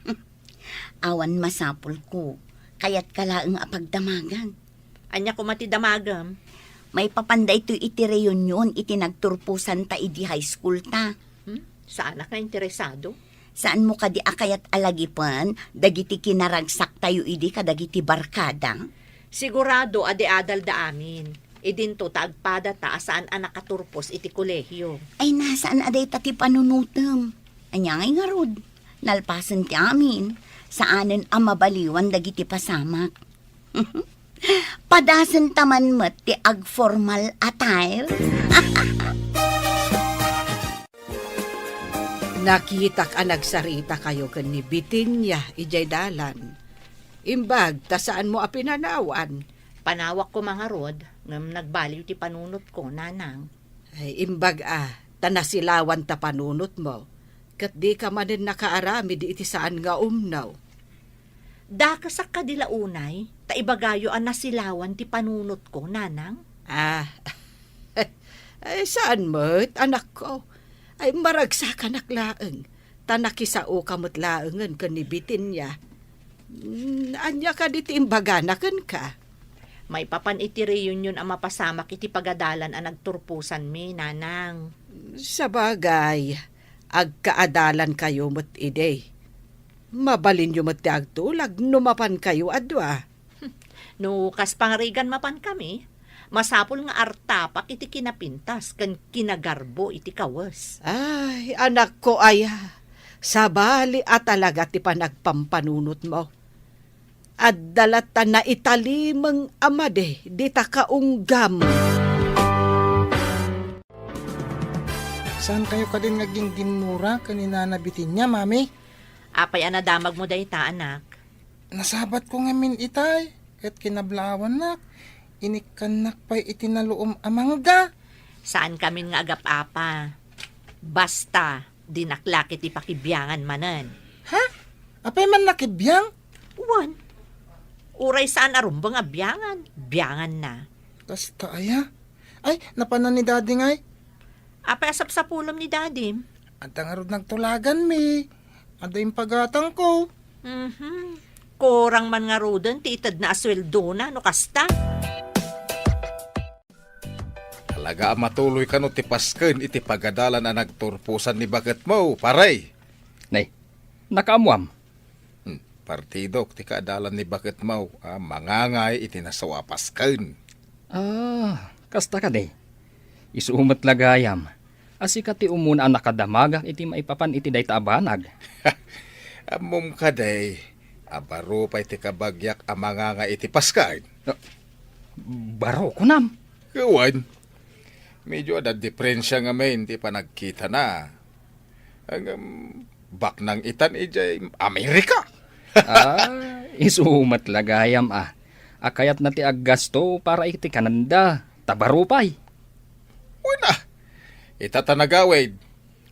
Awan masapulko. Kayatka laeng a pagdamagan. Ania koma ti damagem? Maipapan daytoy iti reunion iti nagturposanta idi high school ta. Hmm? Saanak nga interesado? Saanmo kadi a kayat a lagipen dagiti kinaragsaktayo idi kadagiti barkada? Sigurado a di adalda amin. Idinto ta agpadata a saan a nakaturpos iti kolehio. Ay na, saan a dayta ti panunotem. Ania ngay ngarud? Nalpasen ti amin, saanen a mabaliwan dagiti pasamak. Padasenta man met ti agformal attire. Nakitak a nagsaritakayo ken ni Bitinia idiay dalan. Imbag ta saanmo a pinanawan. Panawak koma ngarud, ngem nagbaliw ti panunotko, nanang. Ay, imbag a, ta nasilawan ta panunotmo, ket dika manen nakaaramid iti saan nga umno. Dakesak kadi la unay, ta ibagayo a nasilawan ti panunotko, nanang? Ah, ay, saan met, anakko? Ay, maragsakanak laeng, ta nakisaoka met laengen ken ni Bitinia. Mm, ania kadi ti imbagana kenka? Maipapan iti reunion a mapasamak iti pagadalan a nagturposanmi, nanang. Sabagay, agkaadalankayo met idi. Mabalinyo met ti agtulag no mapankayo a dua. No kas pangarigan mapankami, masapul nga artapak iti kinapintas ken kinagarbo iti kawes. Ay, anakko aya, sabali a talaga ti panagpampanunotmo. Adda latta naitalimeng a madi dita kaunggam. Saankayo kadin nga agingginnura ken ni Nana Bitinia, Mami? Apay a nadamagmo dayta, anak? Nasabatko ngamin itay, ket kinablaawannak, inikkannak pay iti naluom a mangga. Saankamin nga agap-apa. Basta, dinak la ket ipakibiangan manen. Ha? Apay man nakibiang? Wen. Uray saan a rumbeng a biangan, bianganna. Kasta aya? Ay, napanan ni Daddy ngay. Apay a sapsapulem ni Dadim? Adda ngarud nagtulaganmi. Adda impagatangko. Mhm. Kurang man ngaruden ti itedna a sueldona no kasta. Talaga a matuloy kano ti pasken iti pagadalan a nagturposan ni baketmo, pare? Nay, nakaammoam? Hmm, partidok ti kaadalan ni baketmo a mangangay iti nasao a pasken. Ah, kasta kadi. Isu met la gayam a sika ti umuna a nakadamagak iti maipapan iti dayta a banag. Ammom kadi a baro pay ti kabagiak a mangangay iti pasken? Ah, baro, kunam? Wen. Medyo adda diferensia ngamin ti panagkitana. Ngem, baknang itan idiay Amerika. Ah, isu met la gayam a. A kayatna ti aggasto para iti kanenda, ta baro pay. Wen a, ita ta nagawid.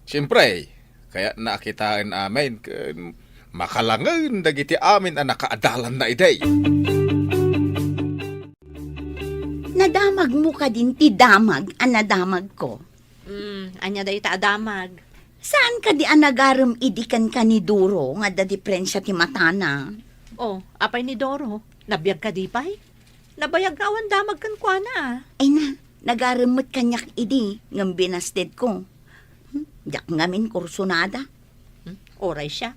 Siempre, kayatna a kitaen amin ken makalangen dagiti amin a nakaadalanna idi. Nadamagmo kadin ti damag a nadamagko? Hmm, ania dayta a damag? Saan kadi a nagarem idi kenka ni Doro nga adda diferensia ti matana? Oh, apay ni Doro? Nabiag kadi pay? Nabayag nga awan damag kenkuana. Ay na, nagarem met kaniak idi, ngem binastedko. Hmm, diak ngamin kursunada. Hmm, uray siak.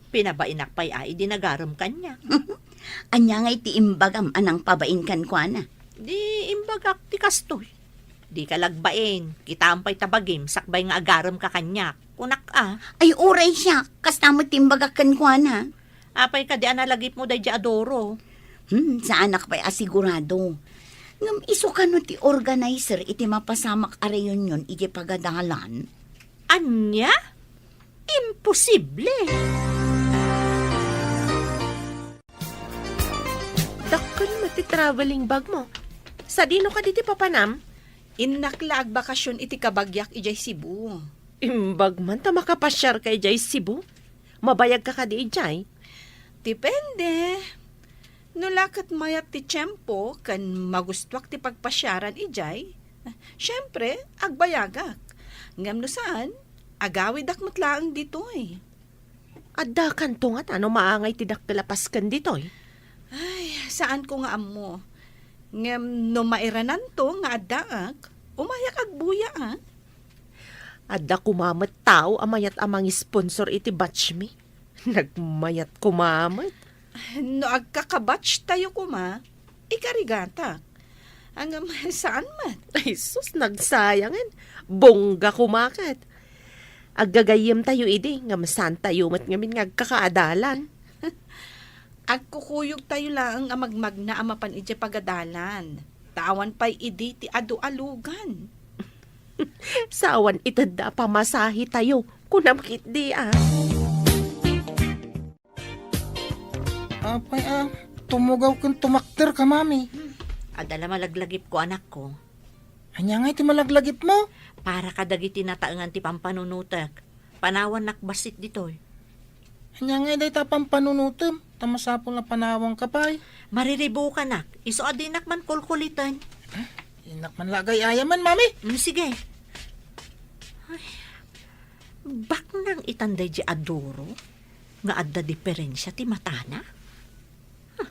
Pinabainak pay a idi nagarem kaniak. Ania ngay ti imbagam a nangpabain kenkuana? Di imbagak ti kastoy. Dika la agbain, kitaem pay ta bagim sakbay nga agaremka kaniak, kunak a. Ay, uray siak, kasta met ti imbagak kenkuana. Apay kadi a nalagipmo daydiay a Doro? Hmm, saanak pay a sigurado. Ngem isu kano ti organizer iti mapasamak a reunion iti pagadalan? Ania? Imposible! Dakkel met ti traveling bag mo. Sadino kadi ti papanam? Innak la agbakasyon iti kabagiak idiay Cebu. Imbag man ta makapasiarka idiay Cebu? Mabayagka kadi idiay? Depende. No la ket mayat ti tiempo ken magustuak ti pagpasiaran idiay, siempre, agbayagak. Ngem no saan, agawidak met laeng ditoy. Addakanto ngata no maangay ti dakkel a pasken ditoy? Ay, saanko nga ammo. Ngem no mairananto nga addaak, umayak agbuya, a. Adda koma met tao a mayat a mangisponsor iti batch mi. Nagmayat koma met. No agkakabatch tayo koma, ikarigatak. Ngem saan met. Ay sus, nagsayangen. Bongga koma ket. Aggagayyem tayo idi, ngem saan tayo met ngamin nga agkakaadalan. Agkukuyog tayo laeng a magmagna a mapan idiay pagadalan. Ta awan pay idi ti adu a lugan. Sa awan itedda a pamasahe tayo, kunam ketdi a. Apay a, tumugaw ken tumakder ka, Mami. Adda la malaglagipko, anakko. Ania ngay ti malaglagipmo? Para kadagiti nataengan ti pampanunotek. Panawannak bassit ditoy. Ania ngay dayta pampanunotem? Ta masapul a panawanka pay. Mariribukanak. Isu a dinak man kulkuliten. Dinak man la agay-ayaman, Mami. Mm, sige. Ay, baknang itan daydiay a Doro nga adda diferensia ti matana? Huh,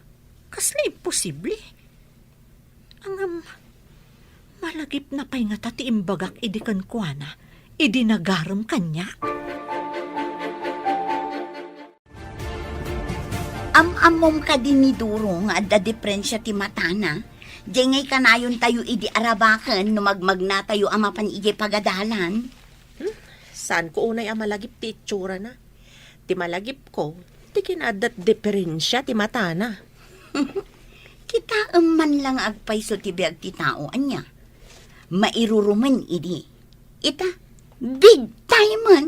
kasla imposible. Ngem, malagipna pay ngata ti imbagak idi kenkuana, idi nagarem kaniak? Am-ammom kadi ni Duro nga adda diferensia ti matana? Diay ngay kanayontayo idi arabaken no magmagnatayo a mapan idiay pagadalan. Hmm? Saanko unay a malagip ti itsurana. Ti malagipko, ti kinaaddat diferensia ti matana. Kitaem man la nga agpayso ti biag ti tao, ania? Mairurumen idi. Ita, big time man.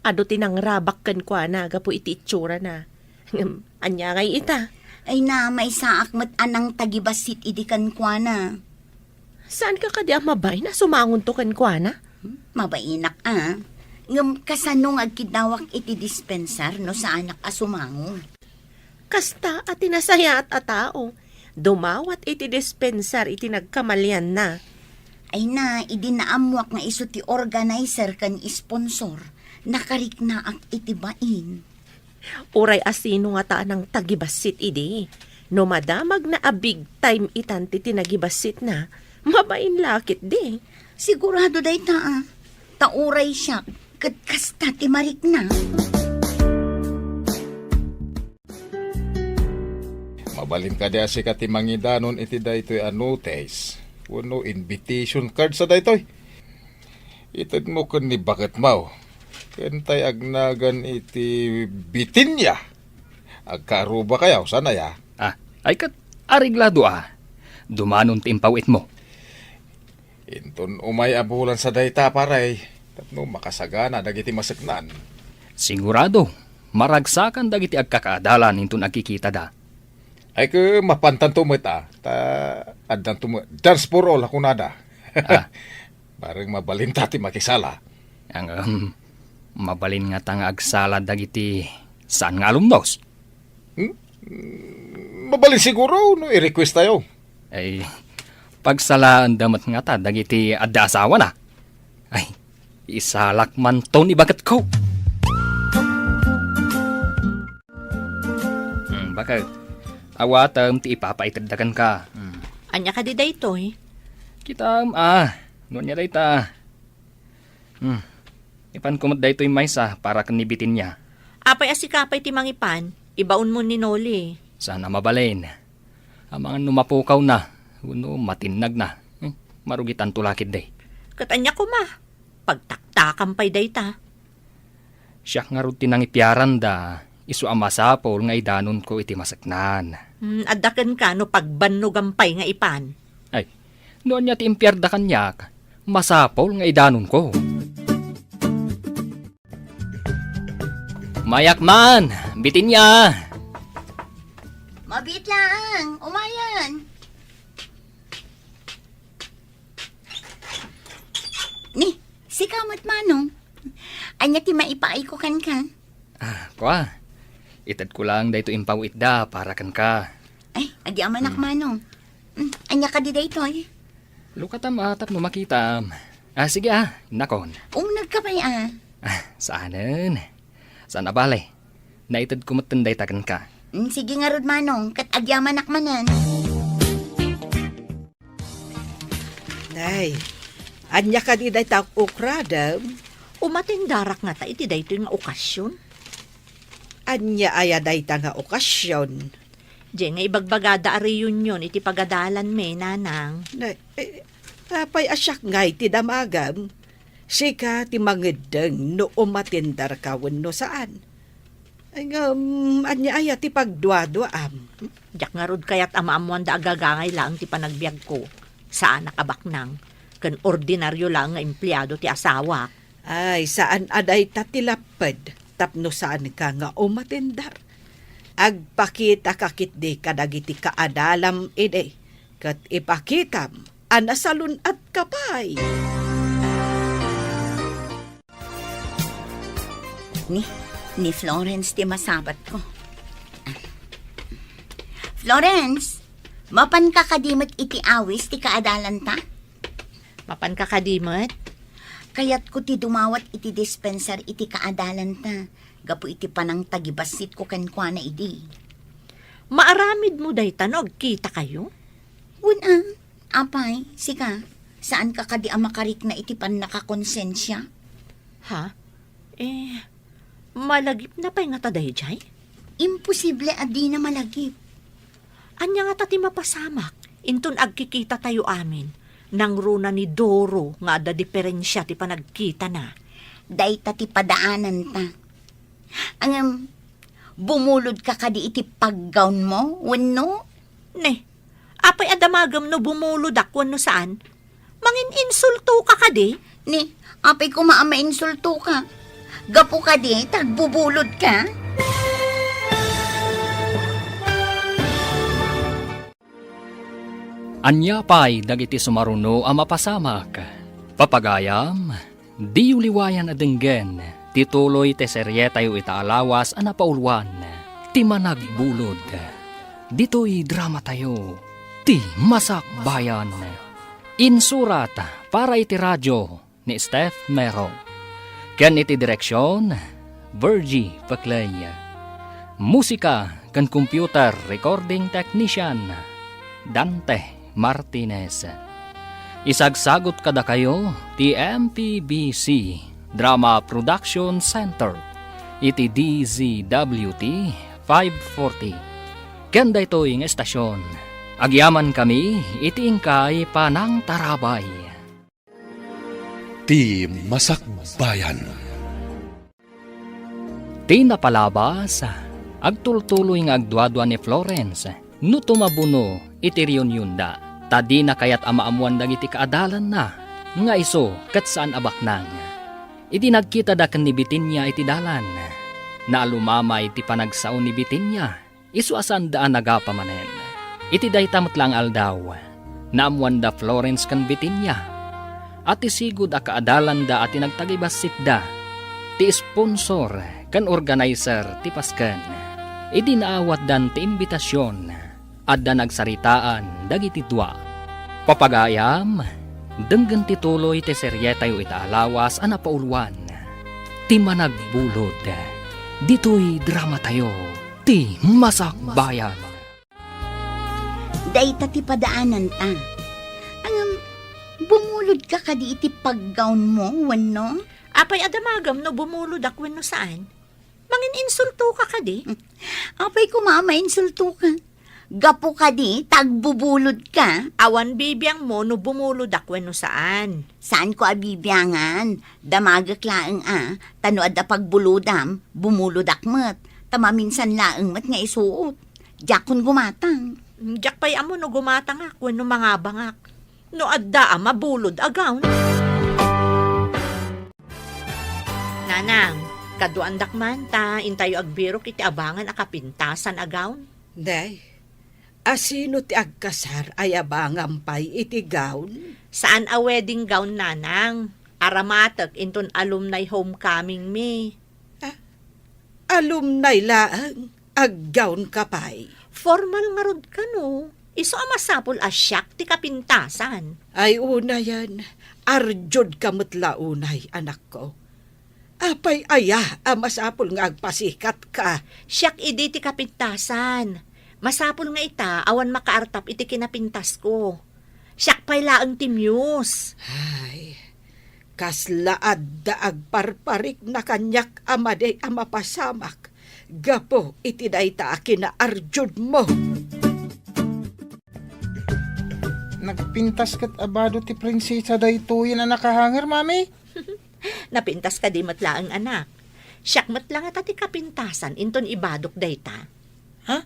Adu ti nangrabak kenkuana gapu iti itsurana. Ngem, ania ngay ita? Ay na, maysaak met a nangtagibassit idi kenkuana. Saanka kadi a mabain a sumangonto kenkuana? Hmm, mabainak a. Ngem kasano nga agkiddawak iti dispensar no saanak a sumango? Kasta a ti nasayaat a tao, dumawat iti dispensar iti nagkamalianna. Ay na, idi naammoak nga isu ti organizer ken sponsor, nakariknaak iti bain. Uray a sino ngata a nangtagibassit idi, no madamagna a big time itan ti tinagibassitna, mabain la ketdi. Sigurado dayta a. Ta uray siak, ket kasta ti marikna. Mabalin kadi a sika ti mangidanon iti daytoy a notice wenno invitation cards a daytoy? Itedmo ken ni baketmo. Ken tay agnagan iti Bitinia. Agkaarubakayo, saan aya? Ah, ay ket, areglado a. Dumanon ti impaw-itmo. Inton umay a bulan sa dayta, pare, tapno makasagana dagiti maseknan. Sigurado, maragsakan dagiti agkakaadalan inton agkikitada. Ay ket mapantanto met a, ta addanto met dance for all a kunada. Ah. Bareng mabalinta ti makisala. Ngem, mabalin ngata nga agsala dagiti saan nga alumnos? Hmm? Mabalin siguro no i-request tayo. Ay, pagsalaanda met ngata dagiti adda asawana. Ay, isalak manto ni baketko. Hmm, baket. Awatem ti ipapaitedda kenka. Hmm. Ania kadi daytoy? Kitaem, ah, no ania dayta. Hmm. Ipanko met daytoy maysa para ken ni Bitinia. Apay a sika pay ti mangipan? Ibaonmo ni Noli. Saan a mabalin. Amangan no mapukawna, wenno matinnagna. Hmm, marugitanto la ketdi. Ket ania koma? Pagtaktakam pay dayta. Siak ngarud ti nangipiaranda, isu a masapul nga idanonko iti maseknan. Hmm, adda kenka no pagbannogan pay nga ipan. Ay, no ania ti impiarda kaniak, masapul nga idanonko. Mayak man, Bitinia! Mabiit laeng, umayen. Ni, sika met, Manong. Ania ti maipaayko kenka? Ah, kua. Itedko lang daytoy impaw-itda para kenka. Ay, agyamanak, Hmm. Manong. Hmm, ania kadi daytoy? Lukatam a tapno makitam. Ah, sige ah, innakon. Umnegka pay a. Ah, saanen. Saan a bale. Naitedko metten dayta kenka. Hmm, sige ngarud, Manong, ket agyamanak manen. Nay, ania kadi dayta ukradem? Umatendarak ngata iti daytoy nga okasion. Ania aya dayta nga okasion? Diay nga ibagbagada a reunion iti pagadalanmi, Nanang. Nay, eh, apay a siak ngay ti damagem? Sika ti mangeddeng no umatendarka wenno saan. Ay, ngem, ania aya ti pagduaduaam? Diak ngarud kayat a maammoanda a gagangay laeng ti panagbiagko. Saanak a baknang, ken ordinario laeng nga empleado ti asawak. Ay, saan a dayta ti lapped tapno saanka nga umatendar. Agpakitaka ketdi kadagiti kaadalam idi, ket ipakitam a nasalun-atka pay. Ni, ni Florence ti masabatko. Florence, mapanka kadi met iti awis ti kaadalanta? Mapanka kadi met? Kayatko ti dumawat iti dispensar iti kaadalanta, gapu iti panangtagibassitko kenkuana idi. Maaramidmo dayta no agkitakayo? Wen a, apay, sika, saanka kadi a makarikna iti pannakakonsensia? Ha? Eh, malagipna pay ngata daydiay? Imposible a dina malagip. Ania ngata ti mapasamak inton agkikitatayo amin? Nangruna ni Doro nga adda diferensia ti panagkitana. Dayta ti padaananta. Ngem, bumulodka kadi iti paggawnmo, wenno? Ne, apay a damagem no bumulodak wenno saan? Mangin-insultoka kadi? Ni, apay koma a mainsultoka? Gapu kadi ta agbubulodka? Ania pay dagiti sumaruno a mapasamak? Papagayam, diyo liwayan a denggen ti tuloy ti serietayo ita a lawas a napauluan, Ti Managbulod. Ditoy dramatayo, Ti Masakbayan. Insurat para iti radio ni Steph Mero. Ken iti direksion, Virgie Peclay. Musika ken computer recording technician, Dante Martinez. Isagsagut kadakayo ti M P B C Drama Production Center iti D Z W T five forty. Ken daytoy nga estasion, agyamankami iti inkay panangtarabay. Ti Masakbayan. Ti napalabas, agtultuloy nga agduadua ni Florence no tumabuno iti reunionda, ta dina kayat a maammuan dagiti kaadalanna nga isu ket saan a baknang. Idi nagkitada ken ni Bitinia iti dalan, naalumamay ti panagsao ni Bitinia. Isu a saanda a nagapa manen. Iti dayta met la nga aldaw, naammuanda Florence ken Bitinia, a ti sigud a kaadalanda a ti nagtagibassikda, ti sponsor ken organizer ti pasken. Idi naawatdan ti imbitasion, adda nagsaritaan dagiti dua. Papagayam, denggen ti tuloy ti serietayo ita a lawas a napauluan, Ti Managbulod. Ditoy dramatayo, Ti Masakbayan. Dayta ti padaananta. Ngem, bumulodka kadi iti paggawnmo, wenno? Apay a damagem no bumulodak wenno saan? Mangin-insultoka kadi? Apay koma a mainsultoka? Gapu kadi ta agbubulodka? Awan bibiangmo no bumulodak wenno saan. Saanko a bibiangan. Damagek laeng a, ta no adda pagbulodam, bumulodak met. Ta maminsan laeng met nga isuot. Diakon gumatang. Diak pay ammo no gumatangak wenno mangabangak. No adda a mabulod a gown. Nanang, kaduaandak man ta intayo agbirok iti abangan a kapintasan a gown. Nay, a sino ti agkasar a yabangam pay iti gown? Saan a wedding gown, nanang. Aramatek inton alumni homecoming mi. Ah, alumni laeng? Aggown ka pay? Formal ngarud kano. Isu a masapul a siak ti kapintasan. Ay, unayen, arjudka met la unay, anakko. Apay aya a masapul nga agpasikat ka? Siak idi ti kapintasan. Masapul nga ita, awan makaartap iti kinapintasko. Siak pay laeng ti muse. Ay, kasla adda agparparikna kaniak a madi a mapasamak gapu iti dayta a kinaarjudmo. Nagpintas ket a bado ti prinsesa daytoyen a nakahanger, Mami? Napintas kadi met laeng, anak. Siak met la ngata ti kapintasan inton ibadok dayta. Ha?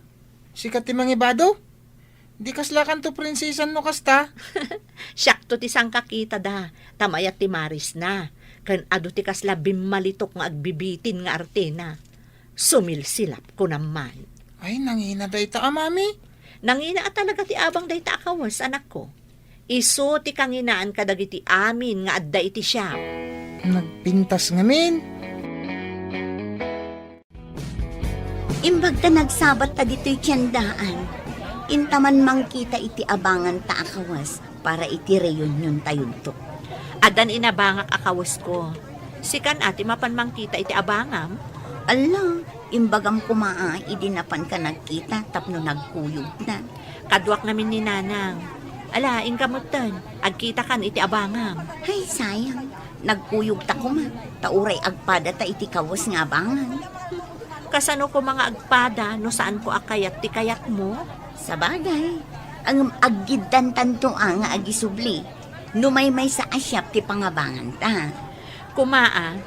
Sika ti mangibado? Di kaslakanto prinsesan no kasta? Siakto ti sangkakitada, ta mayat ti marisna, ken adu ti kasla bimmalitok nga agbibitin nga artena. Sumilsilap, kunam man. Ay, nangina dayta a, Mami. Nangina a talaga ti abang dayta a kawes, anakko. Isu ti kanginaan kadagiti amin nga adda iti siak. Nagpintas ngamin. Imbag ta nagsabat ta ditoy tiendaan, inta man mangkita iti abanganta a kawes para iti reunion tayonto. Addan inabangak a kawesko. Sikan a ti mapan mangkita iti abangam? Alla, imbagam koma a idi napanka nagkita tapno nagkuyogta. Kaduak ngamin ni Nanang. Ala, inka metten, agkitakan iti abangam. Ay, sayang. Nagkuyogta koma, ta uray agpadata iti kawes nga abangan. Kasano koma nga agpada no saanko a kayat ti kayatmo? Sabagay, ngem aggiddantanto a nga agisubli no maymaysa a siak ti pangabanganta. Kuma a,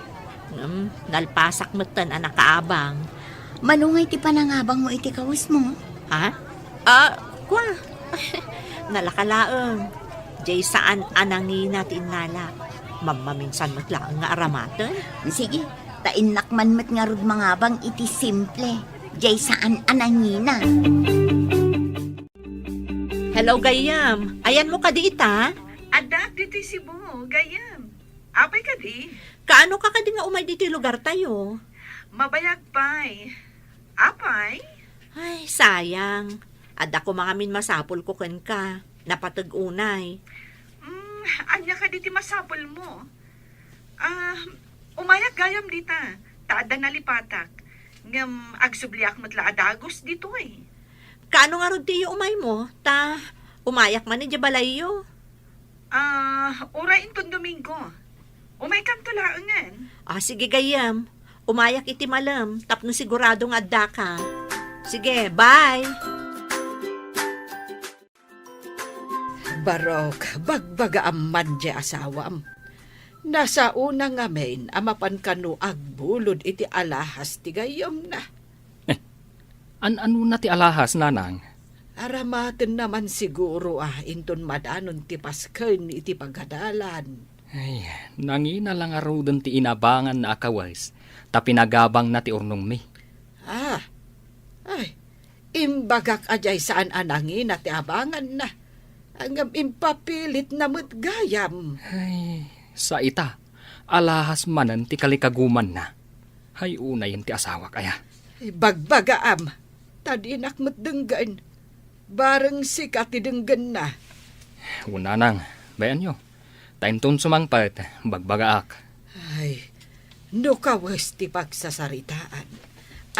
ngem nalpasak metten a nakaabang. Mano ngay ti panangabangmo iti kawesmo? Ha? Ah, kua, nalaka laeng. Jay saan a nangina ti innalak. Mammaminsan met laeng nga aramaten. Sige, ta innak man met ngarud mangabang iti simple. Jay saan a nangina. Hello, gayyem. Ayanmo kadi ita? Adda ditoy Cebu, gayyem. Apay kadi? Kaano ka kadi nga umay ditoy lugartayo? Mabayag pay. Apay? Ay, sayang. Adda koma ngamin masapulko kenka. Napateg unay. Mm, ania kadi ti masapulmo? Ah, umayak gayam dita, ta adda nalipatak. Ngem agsubliak met la a dagus ditoy. Kaano ngarud ti iyo umaymo? Ta umayak man idiay balayyo. Ah, uray inton Domingo. Umaykanto laengen. Ah, sige gayyem. Umayak iti malem tapno sigurado nga addaka. Sige, bye! Barok, bagbagaam man diay asawam. Nasaona ngamin a mapan kano agbulod iti alahas ti gayyemna. Eh, an-anona ti alahas, nanang? Aramatenna man siguro a inton madanon ti pasken iti pagadalan. Ay, nangina la ngaruden ti inabanganna a kawes, ta pinagabangna ti urnongmi. Ah, ay, imbagak a diay saan a nangina ti abanganna. Ngem impapilitna met gayam. Ay, sa ita, alahas manen ti kalikagumanna. Hay unayen ti asawak aya. Ibagbagaam, ta dinak met denggen. Bareng sika ti denggenna. Wen nanang, bay-anyo. Ta inton sumangpet, bagbagaak. Ay, no kawes ti pagsasaritaan,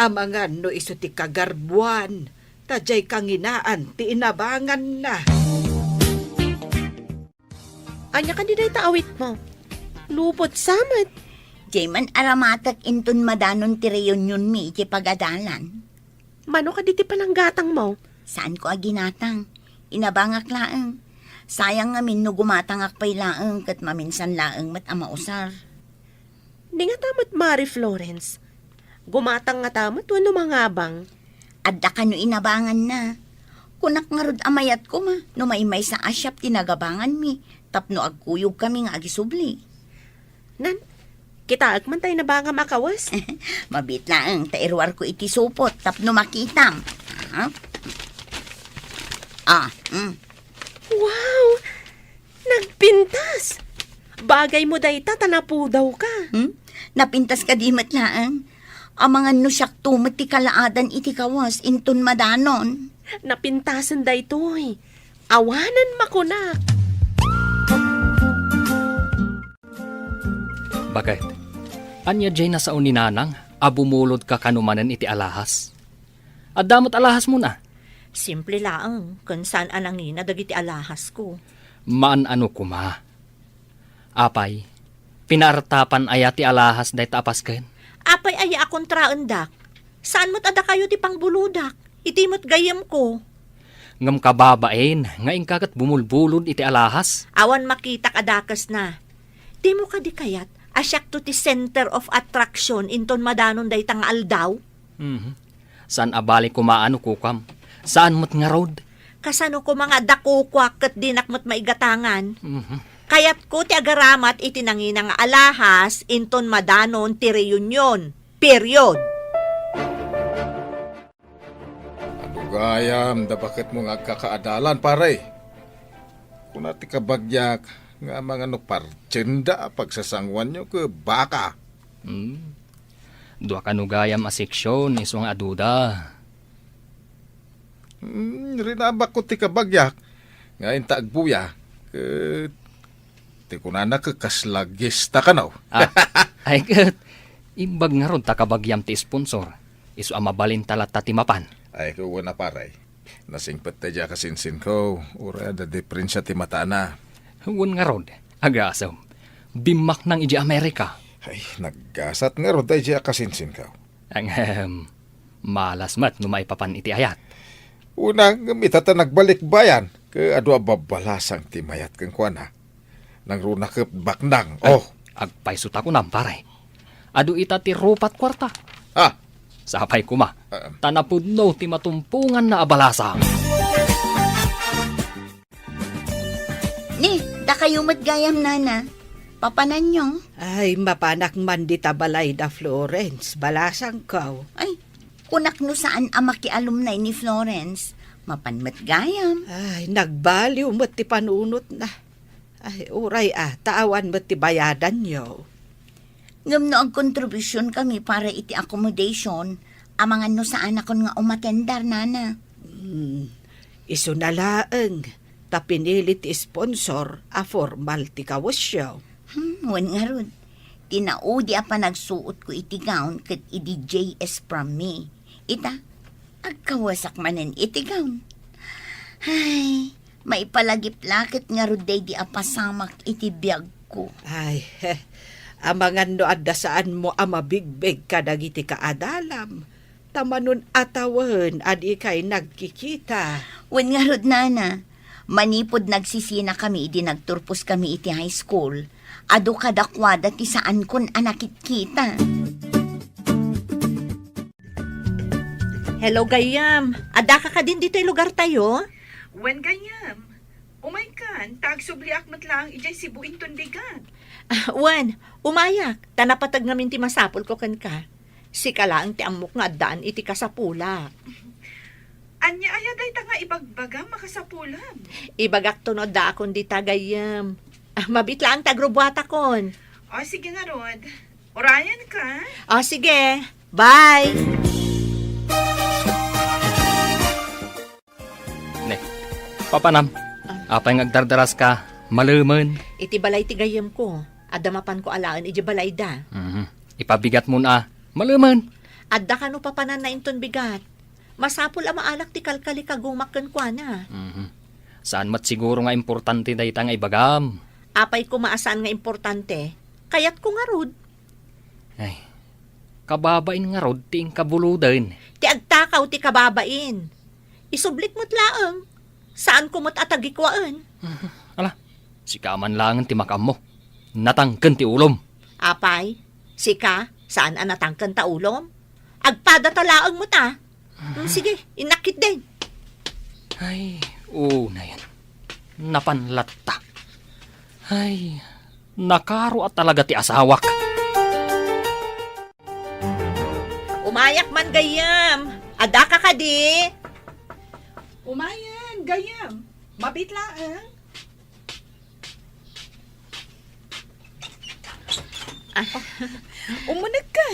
amangan no isu ti kagarbuan, ta diay kanginaan ti inabanganna. Ania kadi dayta awitmo? Lupot sa met. Diay man aramatek inton madanon ti reunionmi iti pagadalan. Mano kadi ti pananggatangmo? Saanko a ginatang. Inabangak laeng. Sayang ngamin no gumatangak pay laeng ket maminsan laeng met a mausar. Ni ngata met, Mari Florence, gumatang ngata met wenno mangabang? Adda kano inabanganna. Kunak ngarud a mayat koma no maymaysa a siak ti nagabanganmi tapno agkuyogkami nga agisubli. Nan, kitaek man tay nabangam a kawes? Mabiit laeng ta iruarko iti supot tapno makitam. Ah? Ah, mm. Wow! Nagpintas! Bagaymo dayta ta napudawka. Hmm? Napintas kadi met laeng? Amangan no siakto met ti kalaadan iti kawes inton madanon. Napintasen daytoy. Awanen makunak. Baket, ania diay nasao ni Nanang a bumulodka kano manen iti alahas? Adda met alahasmon a? Simple laeng, ken saan a nangina dagiti alahasko. Maan-ano koma. Apay, pinaartapan aya ti alahas dayta a pasken? Apay aya a kontraendak? Saan met a dakayo ti pangbulodak? Iti met gayyemko. Ngem kababain nga inka ket bumulbulod iti alahas? Awan makitak a dakesna. Dimo kadi kayat a siakto ti center of attraction inton madanon dayta nga aldaw? Mhm. Saan a bale koma no kukam. Saan met ngarud? Kasano koma nga adda kukuak ket dinak met maigatangan? Mhm. Kayatko ti agaramat iti nangina nga alahas inton madanon ti reunion. Period. Adu gayam da baketmo nga agkakaadalan, pare. Kuna ti kabagiak nga amangan no partienda a pagsasanguanyo ket baka. Hmm. Dua kano gayam a seksyon, isu nga aduda. Hmm, rinabakko ti kabagiak nga inta agbuya, ket ti kunana ket kasla gesta kano. Ah, ay ket, imbag ngarud ta kabagiam ti sponsor, isu a mabalinta latta ti mapan. Ay, ket wen a pare. Nasingpet ta idiay a kasinsinko, uray adda diferensia ti matana. Wen ngarud, agasem. Bimmaknang idiay Amerika. Ay, naggasat ngarud ta idiay a kasinsinko. Ang, ehem, Malas met no maipapan iti ayat. Una, ngem ita ta nagbalikbayan, ket adu a babbalasang ti mayat kenkuana. Nangruna ket baknang. Ay, oh, agpayso ta kunam, pare. Adu ita ti rupat kuarta. Ah. Sapay koma. Ah. Ta napudno ti matumponganna a balasang. Ni, dakayo met gayam, nana. Papananyo? Ay, mapanak man dita balay da Florence, balasangko. Ay, kunak no saan a makialumnay ni Florence. Mapan met gayam. Ay, nagbaliw met ti panunotna. Ay, uray a, ta awan met ti bayadanyo. Ngem no agkontribusion kami para iti accommodation, amangan no saanakon nga umatender, nana. Hmm, isuna laeng, ta pinili ti sponsor a formal ti kawesyo. Hmm, wen ngarud, ti naudi a panagsuotko iti gown ket idi J S from me. Ita, agkawesak manen iti gown. Ay, maipalagip la ket ngarud daydi a pasamak iti biagko. Ay, amangan no adda saanmo a mabigbeg kadagiti kaadalam, ta manon a tawen a dikay nagkikita. Wen ngarud, nana, manipud nagsisinakami idi nagturposkami iti high school, adu kadakuada ti saankon a nakitkita. Hello, gayyem. Addaka kadin ditoy lugartayo? Wen, gayyem. Umaykan, ta agsubliak met laeng idiay Cebu inton bigat. Ah, wen, umayak, ta napateg ngamin ti masapulko kenka. Sika laeng ti ammok nga addaan iti kasapulak. Ania aya dayta nga ibagbagam a kasapulam? Ibagakto no addaakon dita, gayyem. Ah, mabiit laeng ti agrubbuatakon. O, sige ngarud. Urayanka. O, sige. Bye! Ne, papanam. Ah. Apay nga agdardaraska, malemen? Iti balay ti gayyemko, adda mapanko alaen idiay balayda. Mhm. Ipabigatmon a, malemen? Adda kano papananna inton bigat. Masapul a maalak ti kalkalikagumak kenkuana. Mhm. Saan met siguro nga importante dayta nga ibagam? Apay koma a saan nga importante? Kayatko ngarud. Ay, kababain ngarud ti inkabuloden. Ti agtakaw ti kababain. Isublik met laeng. Saanko met a tagikuaen. Mhm. Ala, sika man laengen ti makaammo. Natangken ti ulom. Apay, sika, saan a natangken ta ulom? Agpadata laeng met a. Mm, sige, innak ketdin. Ay, unayen. Napan latta. Ay, nakaro a talaga ti asawak. Umayak man gayyem. Addaka kadi? Umayen, gayyem. Mabiit laeng. Ah. Umunegka.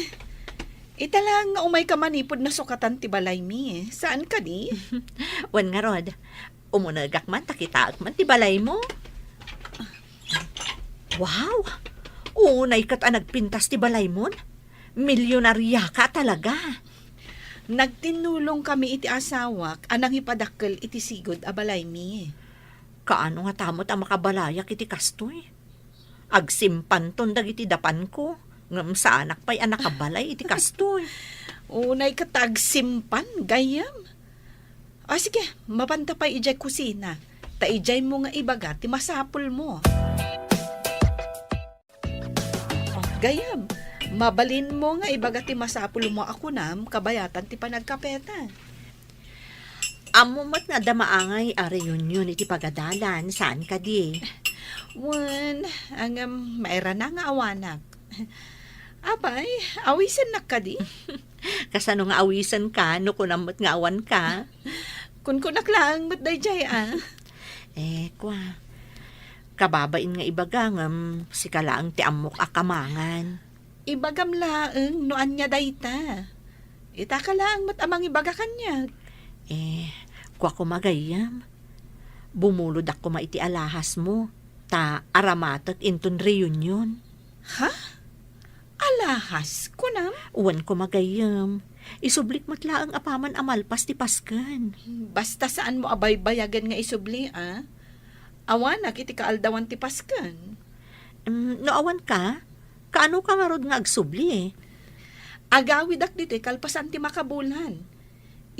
Ita laeng nga umayka manipud nasukatan ti balaymi. Saan kadi? Wen ngarud, umunegak man ta kitaek man ti balaymo. Wow! Unay ket a nagpintas ti balaymon. Milyonariaka talaga. Nagtinnulongkami iti asawak a nangipadakkel iti sigud a balaymi. Kaano ngata met a makabalayak iti kastoy? Agsimpanton dagiti dapanko, ngem saanak pay a nakabalay iti kastoy. Unay ket ta agsimpan, gayyem. O, sige, mapanta pay idiay kusina. Ta idiaymo nga ibaga ti masapulmo. O, gayyem, mabalinmo nga ibaga ti masapulmo a kunam kabayatan ti panagkapeta. Ammo met nga adda maangay a reunion iti pagadalan, saan kadi? Wen, ngem mairana nga awanak. Apay, awisennak kadi? Kasano nga awisenka no kunam met nga awanka? Kunkunak laeng met daydiay, a. Eh, kua. Kababain nga ibaga ngem sika laeng ti ammok a kamangan. Ibagam laeng no ania dayta. Itaka laeng met a mangibaga kaniak. Eh, kua koma gayyem. Bumulodak koma iti alahasmo, ta aramatek inton reunion. Ha? Alahas, kunam? Wen koma gayyem. Isublik met laeng apaman a malpas ti Pasken. Basta saanmo a baybayagen nga isubli, a? Awanak iti kaaldawan ti Pasken. Mm, no awanka, kaanoka ngarud nga agsubli? Agawidak ditoy kalpasan ti makabulan.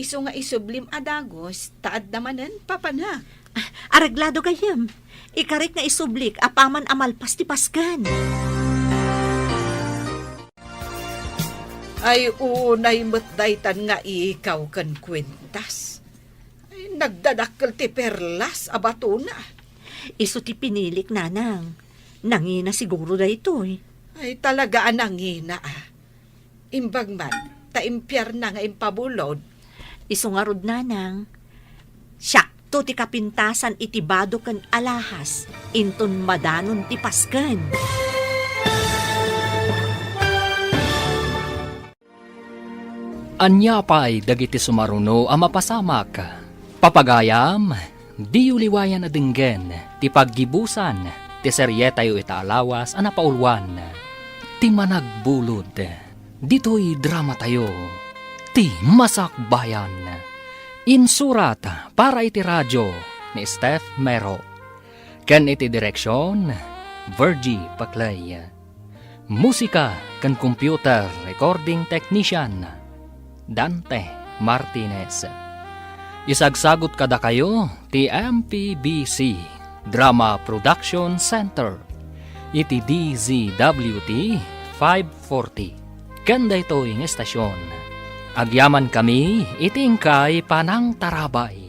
Isu nga isublim a dagus, ta adda manen papanak. Ah, areglado gayyem. Ikarik nga isublik apaman a malpas ti Pasken. Ay, unay met daytan nga ikaw ken kuentas. Ay, nagdadakkel ti perlas a batona. Isu ti pinilik, nanang. Nangina siguro daytoy. Ay, talaga a nangina, ah. Imbag man, ta impiarna nga impabulod. Isu ngarud, nanang, siakto ti kapintasan iti bado ken alahas, inton madanon ti Pasken. Ania pay dagiti sumaruno a mapasamak? Papagayam, diyo liwayan a denggen ti paggibusan ti serietayo ita a lawas a napauluan, Ti Managbulod. Ditoy dramatayo, Ti Masakbayan. Insurat para iti radio ni Steph Mero. Ken iti direksion, Virgie Paclay. Musika ken computer recording technician, Dante Martinez. Isagsagut kadakayo ti M P B C Drama Production Center iti D Z W T five forty. Ken daytoy nga estasion, agyamankami iti inkay panangtarabay.